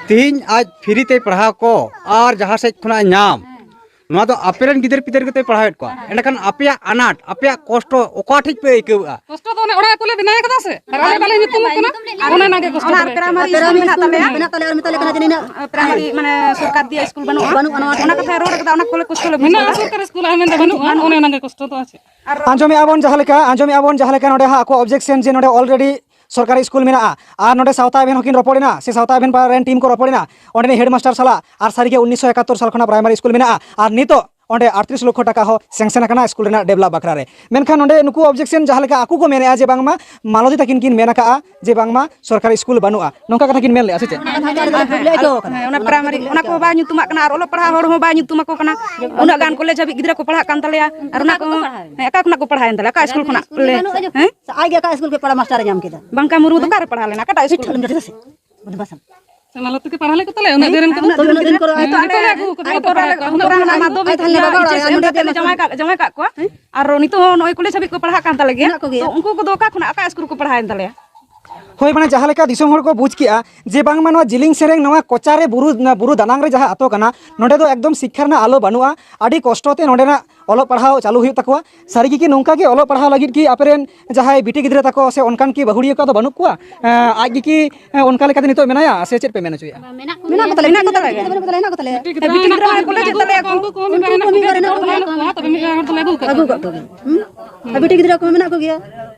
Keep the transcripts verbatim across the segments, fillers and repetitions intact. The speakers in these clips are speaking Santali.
ᱛᱮᱦᱮᱧ ᱟᱡ ᱯᱷᱨᱤ ᱛᱮᱭ ᱯᱟᱲᱦᱟᱣ ᱠᱚ ᱟᱨ ᱡᱟᱦᱟᱸ ᱥᱮᱫ ᱠᱷᱚᱱᱟᱜ ᱮ ᱧᱟᱢ, ᱱᱚᱣᱟ ᱫᱚ ᱟᱯᱮ ᱨᱮᱱ ᱜᱤᱫᱟᱹᱨ ᱯᱤᱫᱟᱹᱨ ᱜᱮᱛᱚᱭ ᱯᱟᱲᱦᱟᱣᱮᱫ ᱠᱚᱣᱟ᱾ ᱮᱸᱰᱮᱠᱷᱟᱱ ᱟᱯᱮᱭᱟᱜ ᱟᱱᱟᱴ, ᱟᱯᱮᱭᱟᱜ ᱠᱚᱥᱴᱚ ᱚᱠᱟ ᱴᱷᱮᱡ ᱯᱮ ᱟᱹᱭᱠᱟᱹᱣᱮᱫᱼᱟ? ᱠᱚᱥᱴᱚ ᱫᱚ ᱚᱱᱮ ᱚᱲᱟᱜ ᱠᱚᱞᱮ ᱵᱮᱱᱟᱣ ᱠᱟᱫᱟ ᱥᱮ, ᱟᱨ ᱟᱞᱮ ᱵᱟᱞᱮ ᱧᱩᱛᱩᱢᱚᱜ ᱠᱟᱱᱟ, ᱚᱱᱮ ᱚᱱᱟᱜᱮ ᱠᱚᱥᱴᱚ ᱟᱨ ᱛᱟᱞᱮ᱾ ᱯᱨᱟᱭᱢᱟᱨᱤ ᱥᱠᱩᱞ ᱢᱮᱱᱟᱜ ᱛᱟᱞᱮᱭᱟ, ᱢᱮᱱᱟᱜ ᱛᱟᱞᱮᱭᱟ, ᱟᱨ ᱢᱮᱛᱟᱞᱮ ᱠᱟᱱᱟ ᱡᱮ ᱱᱤᱱᱟᱹᱜ ᱯᱨᱟᱭᱢᱟᱨᱤ ᱢᱟᱱᱮ ᱥᱚᱨᱠᱟᱨ ᱫᱤᱭᱟ ᱥᱠᱩᱞ ᱵᱟᱹᱱᱩᱜᱼᱟ, ᱵᱟᱹᱱᱩᱜᱼᱟ, ᱱᱚᱣᱟ ᱚᱱᱟ ᱠᱟᱛᱷᱟ ᱨᱚᱲ ᱠᱟᱫᱟ, ᱚᱱᱟ ᱠᱚᱞᱮ ᱠᱚᱥᱴᱚ ᱞᱮ ᱵᱩᱡᱷᱟᱹᱣᱟ᱾ ᱢᱮᱱᱟᱜᱼᱟ ᱥᱚᱨᱠᱟᱨᱤ ᱥᱠᱩᱞ, ᱟᱨ ᱢᱮᱱᱫᱟ ᱵᱟᱹᱱᱩᱜᱼᱟ, ᱚᱱᱮ ᱚᱱᱟᱜᱮ ᱠᱚᱥᱴᱚ ᱫᱚ᱾ ᱟᱨ ᱪᱮᱫ? ᱟᱸᱡᱚᱢᱮᱫᱼᱟ ᱵᱚᱱ ᱡᱟᱦᱟᱸ ᱞᱮᱠᱟ, ᱟᱸᱡᱚᱢᱮᱫᱼᱟ ᱵᱚᱱ ᱡᱟᱦᱟᱸ ᱞᱮᱠᱟ ᱱᱚᱰᱮ ᱦᱟᱸᱜ ᱟᱠᱚ ᱚᱵᱡᱮᱠᱥᱚᱱ ᱡᱮ ᱱᱚᱰᱮ ᱚᱞᱨᱮᱰᱤ ᱥᱚᱨᱠᱟᱨᱤ ᱥᱠᱩᱞ ᱢᱮᱱᱟᱜᱼᱟ, ᱟᱨ ᱱᱚᱰᱮ ᱥᱟᱶᱛᱟ ᱟᱵᱮᱱ ᱦᱚᱸᱠᱤᱱ ᱨᱚᱯᱚᱲᱮᱱᱟ, ᱥᱮ ᱥᱟᱶᱛᱟ ᱟᱵᱮᱱ ᱯᱟᱲᱟ ᱨᱮᱱ ᱴᱤᱢ ᱠᱚ ᱨᱚᱯᱚᱲᱮᱱᱟ ᱚᱸᱰᱮᱱᱤᱡ ᱦᱮᱰᱢᱟᱥᱴᱟᱨ ᱥᱟᱞᱟᱜ, ᱟᱨ ᱥᱟᱹᱨᱤᱜᱮ ᱩᱱᱤᱥᱥᱚ ᱮᱠᱟᱛᱛᱳᱨ ᱥᱟᱞ ᱠᱷᱚᱱᱟᱜ ᱯᱨᱟᱭᱢᱟᱨᱤ ᱥᱠᱩᱞ ᱢᱮᱱᱟᱜᱼᱟ, ᱟᱨ ᱱᱤᱛᱚᱜ ᱚᱸᱰᱮ ᱟᱴᱛᱨᱤᱥ ᱞᱚᱠᱷᱚ ᱴᱟᱠᱟ ᱦᱚᱸ ᱥᱮᱝᱥᱮᱱ ᱟᱠᱟᱱᱟ ᱥᱠᱩᱞ ᱨᱮᱱᱟᱜ ᱰᱮᱵᱷᱞᱚᱯ ᱵᱟᱠᱷᱨᱟ ᱨᱮ᱾ ᱢᱮᱱᱠᱷᱟᱱ ᱱᱚᱰᱮ ᱱᱩᱠᱩ ᱚᱵᱡᱮᱠᱥᱚᱱ ᱡᱟᱦᱟᱸ ᱞᱮᱠᱟ ᱟᱠᱚ ᱠᱚ ᱢᱮᱱᱮᱫᱼᱟ ᱡᱮ ᱵᱟᱝᱢᱟ ᱢᱟᱞᱚᱛᱤ ᱛᱟᱹᱠᱤᱱ ᱠᱤᱱ ᱢᱮᱱ ᱟᱠᱟᱫᱼᱟ ᱡᱮ ᱵᱟᱝᱢᱟ ᱥᱚᱨᱠᱟᱨᱤ ᱥᱠᱩᱞ ᱵᱟᱹᱱᱩᱜᱼᱟ, ᱱᱚᱝᱠᱟ ᱠᱟᱛᱷᱟ ᱠᱤᱱ ᱢᱮᱱ ᱞᱮᱫᱼᱟ ᱥᱮ ᱪᱮᱫ? ᱦᱮᱸ, ᱚᱱᱟ ᱯᱨᱟᱭᱢᱟᱨᱤ ᱚᱱᱟ ᱠᱚᱦᱚᱸ ᱵᱟᱭ ᱧᱩᱛᱩᱢᱟᱜ ᱠᱟᱱᱟ, ᱟᱨ ᱚᱞᱚᱜ ᱯᱟᱲᱦᱟᱣ ᱦᱚᱲ ᱦᱚᱸ ᱵᱟᱭ ᱧᱩᱛᱩᱢ ᱟᱠᱚ ᱠᱟᱱᱟ᱾ ᱩᱱᱟᱹᱜ ᱜᱟᱱ ᱠᱚᱞᱮᱡᱽ ᱦᱟᱹᱵᱤᱡ ᱜᱤᱫᱽᱨᱟᱹ ᱠᱚ ᱯᱟᱲᱦᱟᱜ ᱠᱟᱱ ᱛᱟᱞᱮᱭᱟ, ᱟᱨ ᱚᱱᱟ ᱠᱚᱦᱚᱸ, ᱦᱮᱸ, ᱚᱠᱟ ᱠᱷᱚᱱᱟᱜ ᱠᱚ ᱯᱟᱲᱦᱟᱣᱮᱱ ᱛᱟᱞᱮᱭᱟ? ᱚᱠᱟ ᱥᱠᱩᱞ ᱠᱷᱚᱱᱟᱜ ᱞᱮ, ᱦᱮᱸ? ᱟᱡ ᱜᱮ ᱚᱠᱟ ᱥᱠᱩᱞ ᱠᱷᱚᱱ ᱯᱟᱲᱦᱟᱣ ᱢᱟᱥᱴᱟᱨ ᱮ ᱧᱟᱢ ᱠᱮᱫᱟ? ᱵᱟᱝᱠᱟ ᱢᱩᱨᱢᱩ ᱫᱚ ᱚᱠᱟᱨᱮ ᱯᱟᱲᱦᱟᱣ ᱞᱮᱱᱟ? ᱚᱠᱟᱴᱟᱜ ᱥᱠᱩᱞ ᱠᱷᱚᱱ? ᱥᱮ ᱢᱟᱞᱚᱛᱤ ᱠᱚ ᱯᱟᱲᱦᱟᱣ ᱞᱮ ᱠᱚ ᱛᱟᱞᱮ, ᱩᱱᱟᱹᱜ ᱫᱤᱱ ᱨᱮᱱ ᱠᱚᱫᱚ᱾ ᱦᱮᱸ, ᱱᱤᱛᱚᱜ ᱟᱞᱮ ᱟᱹᱜᱩ ᱠᱚ ᱛᱟᱞᱮ ᱠᱚ ᱯᱟᱲᱦᱟᱣ ᱞᱮ ᱠᱚ, ᱩᱱᱠᱩ ᱨᱮᱱ ᱢᱟᱫᱽᱫᱷᱚᱢᱤᱠ ᱛᱟᱦᱮᱸ ᱞᱮᱱᱟ, ᱮᱭᱤᱪ ᱮᱥ ᱮᱢ ᱛᱮ ᱞᱮ ᱡᱟᱶᱟᱭ ᱠᱟᱜ, ᱡᱟᱶᱟᱭ ᱠᱟᱜ ᱠᱚᱣᱟ᱾ ᱟᱨ ᱱᱤᱛᱚᱜ ᱦᱚᱸ ᱱᱚᱜᱼᱚᱭ ᱠᱚᱞᱮᱡᱽ ᱦᱟᱹᱵᱤᱡ ᱠᱚ ᱯᱟᱲᱦᱟᱜ ᱠᱟᱱ ᱛᱟᱞᱮ ᱜᱮᱭᱟ᱾ ᱢᱮᱱᱟᱜ ᱠᱚᱜᱮᱭᱟ᱾ ᱛᱚ ᱩᱱᱠᱩ ᱠᱚᱫᱚ ᱚᱠᱟ ᱠᱷᱚᱱᱟᱜ, ᱚᱠᱟ ᱥᱠᱩᱞ ᱨᱮᱠᱚ ᱯᱟᱲᱦᱟᱣᱮᱱ ᱛᱟᱞᱮᱭᱟ? ᱦᱳᱭ, ᱢᱟᱱᱮ ᱡᱟᱦᱟᱸ ᱞᱮᱠᱟ ᱫᱤᱥᱚᱢ ᱦᱚᱲ ᱠᱚ ᱵᱩᱡᱽ ᱠᱮᱜᱼᱟ ᱡᱮ ᱵᱟᱝᱢᱟ ᱱᱚᱣᱟ ᱡᱤᱞᱤᱧ ᱥᱮᱨᱮᱝ ᱱᱚᱣᱟ ᱠᱚᱪᱟ ᱨᱮ ᱵᱩᱨᱩ, ᱵᱩᱨᱩ ᱫᱟᱱᱟᱝ ᱨᱮ ᱡᱟᱦᱟᱸ ᱟᱛᱳ ᱠᱟᱱᱟ, ᱱᱚᱸᱰᱮ ᱫᱚ ᱮᱠᱫᱚᱢ ᱥᱤᱠᱠᱷᱟ ᱨᱮᱱᱟᱜ ᱟᱞᱚ ᱵᱟᱹᱱᱩᱜᱼᱟ, ᱟᱹᱰᱤ ᱠᱚᱥᱴᱚ ᱛᱮ ᱱᱚᱸᱰᱮᱱᱟᱜ ᱚᱞᱚᱜ ᱯᱟᱲᱦᱟᱣ ᱪᱟᱹᱞᱩ ᱦᱩᱭᱩᱜ ᱛᱟᱠᱚᱣᱟ᱾ ᱥᱟᱹᱨᱤ ᱜᱮ ᱠᱤ ᱱᱚᱝᱠᱟ ᱜᱮ ᱚᱞᱚᱜ ᱯᱟᱲᱦᱟᱣ ᱞᱟᱹᱜᱤᱫ ᱠᱤ ᱟᱯᱮ ᱨᱮᱱ ᱡᱟᱦᱟᱸᱭ ᱵᱤᱴᱤ ᱜᱤᱫᱽᱨᱟᱹ ᱛᱟᱠᱚ ᱥᱮ ᱚᱱᱠᱟᱱ ᱠᱤ ᱵᱟᱹᱦᱩᱲᱤᱭᱟᱹ ᱠᱚ ᱟᱫᱚ ᱵᱟᱹᱱᱩᱜ ᱠᱚᱣᱟ? ᱮᱸ, ᱟᱡ ᱜᱮ ᱠᱤ, ᱮᱸ, ᱚᱱᱠᱟ ᱞᱮᱠᱟᱛᱮ ᱱᱤᱛᱚᱜ ᱢᱮᱱᱟᱭᱟ ᱥᱮ ᱪᱮᱫ ᱯᱮ ᱢᱮᱱ ᱦᱚᱪᱚᱭᱮᱫᱼᱟ? ᱢᱮᱱᱟᱜ ᱠᱚ ᱛᱟᱞᱮ ᱜᱮᱭᱟ᱾ ᱢᱮᱱᱟᱜ ᱠᱚ ᱛᱟᱞᱮ ᱜᱮᱭᱟ᱾ ᱵᱤᱴᱤ ᱜᱤᱫᱽᱨᱟᱹ ᱢᱮᱱᱟᱜ ᱠᱚ ᱛᱟᱞᱮ ᱜᱮᱭᱟ᱾ ᱩᱱᱠᱩ ᱠᱚ ᱢᱤᱫ ᱵᱟᱨ ᱦᱮᱱᱟᱜ ᱠᱚᱣᱟ᱾ ᱛᱚᱵᱮ ᱢᱤᱫ ᱵᱟᱨ ᱦᱚᱲ ᱫᱚᱞᱮ ᱟᱹᱜᱩ ᱠᱟᱜ ᱠᱚᱣᱟ᱾ ᱦᱩᱸ? ᱟᱨ ᱵᱤᱴᱤ ᱜᱤᱫᱽᱨᱟᱹ ᱠᱚ ᱢᱮᱱᱟᱜ ᱠᱚᱜᱮᱭᱟ᱾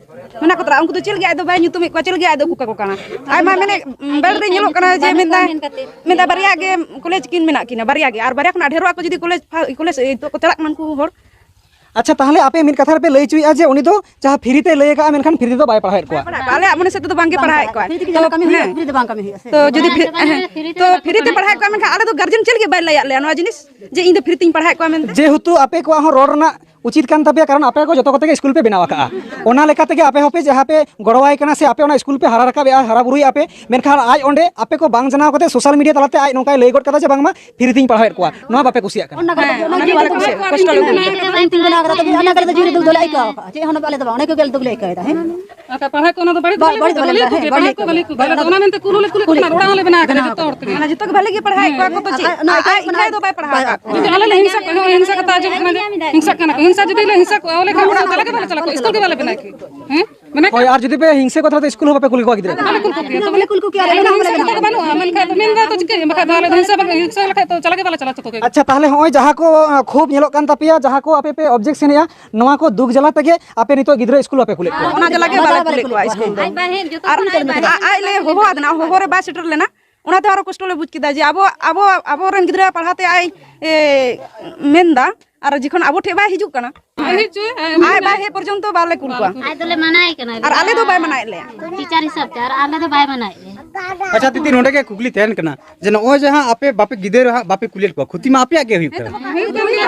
ᱢᱮᱱᱟᱜ ᱠᱚ ᱛᱟᱞᱮ, ᱩᱱᱠᱩ ᱫᱚ ᱪᱮᱫ ᱞᱟᱹᱜᱤᱫ ᱟᱡ ᱫᱚ ᱵᱟᱭ ᱧᱩᱛᱩᱢᱮᱫ ᱠᱚᱣᱟ, ᱪᱮᱫ ᱞᱟᱹᱜᱤᱫ ᱟᱡ ᱫᱚ ᱟᱹᱜᱩ ᱠᱟᱠᱚ ᱠᱟᱱᱟ? ᱟᱭᱢᱟ ᱢᱮᱱᱮᱫ, ᱵᱟᱹᱲ ᱨᱮ ᱧᱮᱞᱚᱜ ᱠᱟᱱᱟ ᱡᱮ ᱢᱮᱱᱫᱟᱭ, ᱢᱮᱱᱫᱟᱭ ᱵᱟᱨᱭᱟ ᱜᱮ ᱠᱚᱞᱮᱡᱽ ᱠᱤᱱ ᱢᱮᱱᱟᱜ ᱠᱤᱱᱟ, ᱵᱟᱨᱭᱟ ᱜᱮ, ᱟᱨ ᱵᱟᱨᱭᱟ ᱠᱷᱚᱱᱟᱜ ᱰᱷᱮᱨᱚᱜ ᱟᱠᱚ ᱡᱩᱫᱤ ᱠᱚᱞᱮᱡᱽ ᱯᱷᱟ-, ᱠᱚᱞᱮᱡᱽ ᱥᱮᱫ ᱠᱚ ᱪᱟᱞᱟᱜ ᱠᱟᱱᱟ ᱩᱱᱠᱩ ᱦᱚᱲ᱾ ᱟᱪᱪᱷᱟ, ᱛᱟᱦᱚᱞᱮ ᱟᱯᱮ ᱢᱤᱫ ᱠᱟᱛᱷᱟ ᱨᱮᱯᱮ ᱞᱟᱹᱭ ᱦᱚᱪᱚᱭᱮᱫᱼᱟ ᱡᱮ ᱩᱱᱤ ᱫᱚ ᱡᱟᱦᱟᱸ ᱯᱷᱨᱤ ᱛᱮᱭ ᱞᱟᱹᱭ ᱟᱠᱟᱫᱼᱟ, ᱢᱮᱱᱠᱷᱟᱱ ᱯᱷᱨᱤ ᱛᱮᱫᱚ ᱵᱟᱭ ᱯᱟᱲᱦᱟᱣᱮᱫ ᱠᱚᱣᱟ᱾ ᱵᱟᱭ ᱯᱟᱲᱦᱟᱣᱮᱫ ᱠᱚᱣᱟ, ᱟᱞᱮᱭᱟᱜ ᱢᱚᱱᱮ ᱥᱮᱫ ᱛᱮᱫᱚ ᱵᱟᱝᱜᱮ ᱯᱟᱲᱦᱟᱣᱮᱫ ᱠᱚᱣᱟ᱾ ᱯᱷᱨᱤ ᱛᱮ ᱡᱟᱦᱟᱸ ᱠᱟᱹᱢᱤ ᱦᱩᱭᱩᱜᱼᱟ, ᱦᱮᱸ᱾ ᱯᱷᱨᱤ ᱛᱮ ᱵᱟᱝ ᱠᱟᱹᱢᱤ ᱦᱩᱭᱩᱜᱼᱟ ᱥᱮ? ᱛᱚ ᱡᱩᱫᱤ ᱯᱷᱨᱤ, ᱦᱮᱸ, ᱛᱚ ᱯᱷᱨᱤ ᱛᱮ ᱯᱟᱲᱦᱟᱣᱮᱫ ᱠᱚᱣᱟ, ᱢᱮᱱᱠᱷᱟᱱ ᱟᱞᱮ ᱫᱚ ᱜᱟᱨᱡᱮᱱ ᱪᱮᱫ ᱞᱟᱹᱜᱤᱫ ᱵᱟᱭ ᱞᱟᱹᱭᱟᱫ ᱞᱮᱭᱟ ᱱᱚᱣᱟ ᱡᱤᱱᱤᱥ, ᱡᱮ ᱤᱧ ᱫᱚ ᱯᱷᱨᱤ ᱛᱮᱧ ᱯᱟᱲᱦᱟᱣᱮᱫ ᱠᱚᱣᱟ ᱢᱮᱱᱛᱮ? ᱡᱮᱦᱮᱛᱩ ᱟᱯᱮ ᱠᱚᱣᱟᱜ ᱦᱚᱸ ᱨᱚᱲ ᱨᱮᱱᱟᱜ ᱩᱪᱤᱛ ᱠᱟᱱ ᱛᱟᱯᱮᱭᱟ, ᱠᱟᱨᱚᱱ ᱟᱯᱮ ᱠᱚ ᱡᱚᱛᱚ ᱠᱚᱛᱮ ᱜᱮ ᱥᱠᱩᱞ ᱯᱮ ᱵᱮᱱᱟᱣ ᱟᱠᱟᱫᱼᱟ᱾ ᱚᱱᱟ ᱞᱮᱠᱟ ᱛᱮᱜᱮ ᱟᱯᱮ ᱦᱚᱸᱯᱮ ᱡᱟᱦᱟᱸ ᱯᱮ ᱜᱚᱲᱚᱣᱟᱭ ᱠᱟᱱᱟ ᱥᱮ ᱟᱯᱮ ᱚᱱᱟ ᱥᱠᱩᱞ ᱯᱮ ᱦᱟᱨᱟ ᱨᱟᱠᱟᱵᱮᱜᱼᱟ, ᱦᱟᱨᱟ ᱵᱩᱨᱩᱭᱮᱫᱼᱟ ᱯᱮ, ᱢᱮᱱᱠᱷᱟᱱ ᱟᱡ ᱚᱸᱰᱮ ᱟᱯᱮ ᱠᱚ ᱵᱟᱝ ᱡᱟᱱᱟᱣ ᱠᱟᱛᱮ ᱥᱳᱥᱟᱞ ᱢᱤᱰᱤᱭᱟ ᱛᱟᱞᱟᱛᱮ ᱟᱡ ᱱᱚᱝᱠᱟᱭ ᱞᱟᱹᱭ ᱜᱚᱫ ᱠᱟᱫᱟ ᱡᱮ ᱵᱟᱝᱢᱟ ᱯᱷᱤᱨᱤ ᱛᱮᱧ ᱯᱟᱲᱦᱟᱣᱮᱫ ᱠᱚᱣᱟ, ᱱᱚᱣᱟ ᱵᱟᱯᱮ ᱠᱩᱥᱤᱭᱟᱜ ᱠᱟᱱᱟ᱾ ᱚᱱᱟ ᱠᱚᱫᱚ ᱦᱮᱸ, ᱚᱱᱟ ᱚᱱᱟ ᱜᱮ ᱜᱮ ᱵᱟᱞᱮ ᱵᱟᱞᱮ ᱠᱩᱥᱤᱭᱟᱜᱼᱟ, ᱠᱩᱥᱤᱭᱟᱜᱼᱟ᱾ ᱠᱚᱥᱴᱚ ᱞᱮ ᱵᱩᱡᱷᱟᱹᱣᱟ᱾ ᱚᱱᱟ ᱜᱮ ᱵᱟᱞᱮ ᱫᱩᱠ ᱞᱮ ᱟᱹᱭᱠᱟᱹᱣ ᱮᱫᱟ᱾ ᱦᱮᱸ? ᱟᱨ ᱯᱟᱲᱦᱟᱣ ᱠᱚ ᱚᱱᱟ ᱫᱚ ᱵᱟᱹᱲᱤᱡ ᱵᱟᱹᱲᱤᱡ ᱫᱚ ᱵᱟᱞᱮ ᱵᱟᱹᱲᱤᱡ ᱠᱩᱞ ᱠᱚᱣᱟ, ᱵᱟᱹᱲᱤᱡ ᱯᱟᱲᱦᱟᱣ ᱠᱚ ᱵᱟᱞᱮ ᱠᱩᱞ ᱠᱚᱣᱟ᱾ ᱚᱱᱟ ᱫᱚ ᱚᱱᱟ ᱢᱮᱱᱛᱮ ᱠᱩᱞ ᱦᱚᱸᱞᱮ ᱠᱩᱞᱮᱫ ᱠᱚ ᱛᱟᱦᱮᱱᱟ, ᱚᱲᱟᱜ ᱦᱚᱸᱞᱮ ᱵᱮᱱᱟᱣ ᱠᱟᱫᱟ ᱡᱚᱛᱚ ᱦᱚᱲ ᱛᱮᱜᱮ᱾ ᱟᱨ ᱡᱚᱛᱚ ᱜᱮ ᱵᱷᱟᱞᱮ ᱜᱮ ᱯᱟᱲᱦᱟᱣᱮᱫ ᱠᱚᱣᱟ ᱠᱚ ᱛᱚ ᱪᱮᱫ? ᱟᱨ ᱚᱱᱟ ᱟᱡ ᱮᱠᱞᱟ ᱫᱚ ᱵᱟᱭ ᱯᱟᱲᱦᱟᱣ ᱟᱠᱟᱫ ᱠᱚᱣᱟ᱾ ᱡᱩᱫᱤ ᱟᱞᱮ ᱞᱮ ᱦᱤᱝᱥᱟᱹᱜ ᱠᱟᱱᱟ, ᱦᱤᱝᱥᱟᱹ ᱠᱟᱛᱷᱟ ᱟᱸᱡᱚᱢ ᱠᱟᱱᱟ ᱡᱮ ᱦᱤᱝᱥᱟᱹᱜ ᱠᱟᱱᱟ ᱠᱚ, ᱦᱤᱝᱥᱟ ᱡᱩᱫᱤ ᱞᱮ ᱦᱤᱝᱥᱟ ᱠᱚᱣᱟ, ᱚᱸᱰᱮ ᱠᱷᱟᱱ ᱚᱲᱟᱜ ᱛᱟᱞᱟ ᱜᱮ ᱵᱟᱞᱮ ᱪᱟᱞᱟᱜ ᱠᱚᱣᱟ, ᱥᱠᱩᱞ ᱜᱮ ᱵᱟᱞᱮ ᱵᱮᱱᱟᱣ ᱠᱮ᱾ ᱦᱮᱸ? ᱢᱮᱱᱟᱜ ᱦᱳᱭ, ᱠᱚᱣᱟ? ᱟᱨ ᱡᱩᱫᱤ ᱯᱮ ᱦᱤᱝᱥᱟᱹ ᱠᱚᱣᱟ, ᱛᱟᱦᱚᱞᱮ ᱫᱚ ᱥᱠᱩᱞ ᱦᱚᱸ ᱵᱟᱯᱮ ᱠᱩᱞ ᱠᱚᱣᱟ ᱜᱤᱫᱽᱨᱟᱹ? ᱵᱟᱞᱮ ᱠᱩᱞ ᱠᱚᱜᱮᱭᱟ᱾ ᱛᱚᱵᱮ ᱦᱤᱝᱥᱟ ᱠᱟᱛᱷᱟ ᱫᱚ ᱵᱟᱹᱱᱩᱜᱼᱟ, ᱢᱮᱱᱠᱷᱟᱱ ᱢᱮᱱ ᱫᱟ ᱛᱚ ᱪᱤᱠᱟᱹᱭ? ᱵᱟᱠᱷᱟᱡ ᱫᱚ ᱟᱞᱮ ᱫᱚ ᱦᱤᱝᱥᱟ ᱵᱟᱝ, ᱦᱤᱝᱥᱟ ᱞᱮᱠᱷᱟᱡ ᱛᱚ ᱪᱟᱞᱟᱜ ᱜᱮ ᱵᱟᱞᱮ ᱪᱟᱞᱟᱜᱼᱟ ᱡᱚᱛᱚ ᱜᱮ᱾ ᱟᱪᱪᱷᱟ, ᱛᱟᱦᱚᱞᱮ ᱦᱚᱸᱜᱼᱚᱭ ᱡᱟᱦᱟᱸ ᱠᱚ, ᱟᱸ, ᱠᱷᱩᱵ ᱧᱮᱞᱚᱜ ᱠᱟᱱ ᱛᱟᱯᱮᱭᱟ, ᱡᱟᱦᱟᱸ ᱠᱚ ᱟᱯᱮ ᱯᱮ ᱚᱵᱡᱮᱠᱥᱚᱱᱮᱜᱼᱟ, ᱱᱚᱣᱟ ᱠᱚ ᱫᱩᱠ ᱡᱟᱞᱟ ᱛᱮᱜᱮ ᱟᱯᱮ ᱱᱤᱛᱚᱜ ᱜᱤᱫᱽᱨᱟᱹ ᱥᱠᱩᱞ ᱵᱟᱯᱮ ᱠᱩᱞᱮᱫ ᱠᱚᱣᱟ᱾ ᱚᱱᱟ ᱡᱟᱞᱟ ᱜᱮ ᱵᱟᱞᱮ ᱠᱩᱞᱮᱫ ᱠᱚᱣᱟ ᱥᱠᱩᱞ ᱫᱚ᱾ ᱟᱡ ᱵᱟᱭ ᱦᱮᱡ ᱟᱨ ᱟᱡ ᱞᱮ ᱦᱚᱦᱚ ᱟᱫᱮᱱᱟ, ᱦᱚᱦᱚ ᱨᱮ ᱵᱟᱭ ᱥᱮᱴᱮᱨ ᱞᱮᱱᱟ᱾ ᱚᱱᱟᱛᱮ ᱟᱨᱚ ᱠᱚᱥᱴᱚ ᱞᱮ ᱵᱩᱡᱽ ᱠᱮᱫᱟ ᱡᱮ ᱟᱵᱚ, ᱟᱵᱚ, ᱟᱵᱚᱨᱮᱱ ᱜᱤᱫᱽᱨᱟᱹ ᱯᱟᱲᱦᱟᱣ ᱛᱮ ᱟᱡ, ᱮ, ᱢᱮᱱᱫᱟ, ᱟᱨ ᱡᱚᱠᱷᱚᱱ ᱟᱵᱚ ᱴᱷᱮᱡ ᱵᱟᱭ ᱦᱤᱡᱩᱜ ᱠᱟᱱᱟ, ᱦᱮᱡ ᱦᱚᱪᱚᱭ, ᱟᱡ ᱟᱡ ᱵᱟᱭ ᱦᱮᱡ ᱯᱚᱨᱡᱚᱱᱛᱚ ᱵᱟᱞᱮ ᱠᱩᱞ ᱠᱚᱣᱟ᱾ ᱟᱡ ᱫᱚᱞᱮ ᱢᱟᱱᱟᱭᱮ ᱠᱟᱱᱟ᱾ ᱟᱨ ᱟᱞᱮ ᱫᱚ ᱵᱟᱭ ᱢᱟᱱᱟᱭᱮᱫ ᱞᱮᱭᱟ᱾ ᱴᱤᱪᱟᱨ ᱦᱤᱥᱟᱹᱵ ᱛᱮ, ᱟᱨ ᱟᱞᱮ ᱫᱚ ᱵᱟᱭ ᱢᱟᱱᱟᱭᱮᱫ ᱞᱮᱭᱟ᱾ ᱟᱪᱪᱷᱟ ᱫᱤᱫᱤ, ᱱᱚᱰᱮ ᱜᱮ ᱠᱩᱠᱞᱤ ᱛᱟᱦᱮᱱ ᱠᱟᱱᱟ ᱡᱮ ᱱᱚᱜᱼᱚᱭ ᱡᱟᱦᱟᱸ ᱟᱯᱮ ᱵᱟᱯᱮ ᱜᱤᱫᱽᱨᱟᱹ ᱦᱟᱸᱜ ᱵᱟᱯᱮ ᱠᱩᱞᱮᱫ ᱠᱚᱣᱟ, ᱠᱷᱚᱛᱤ ᱢᱟ ᱟᱯᱮᱭᱟᱜ ᱜᱮ ᱦᱩᱭᱩᱜ ᱠᱟᱱᱟ,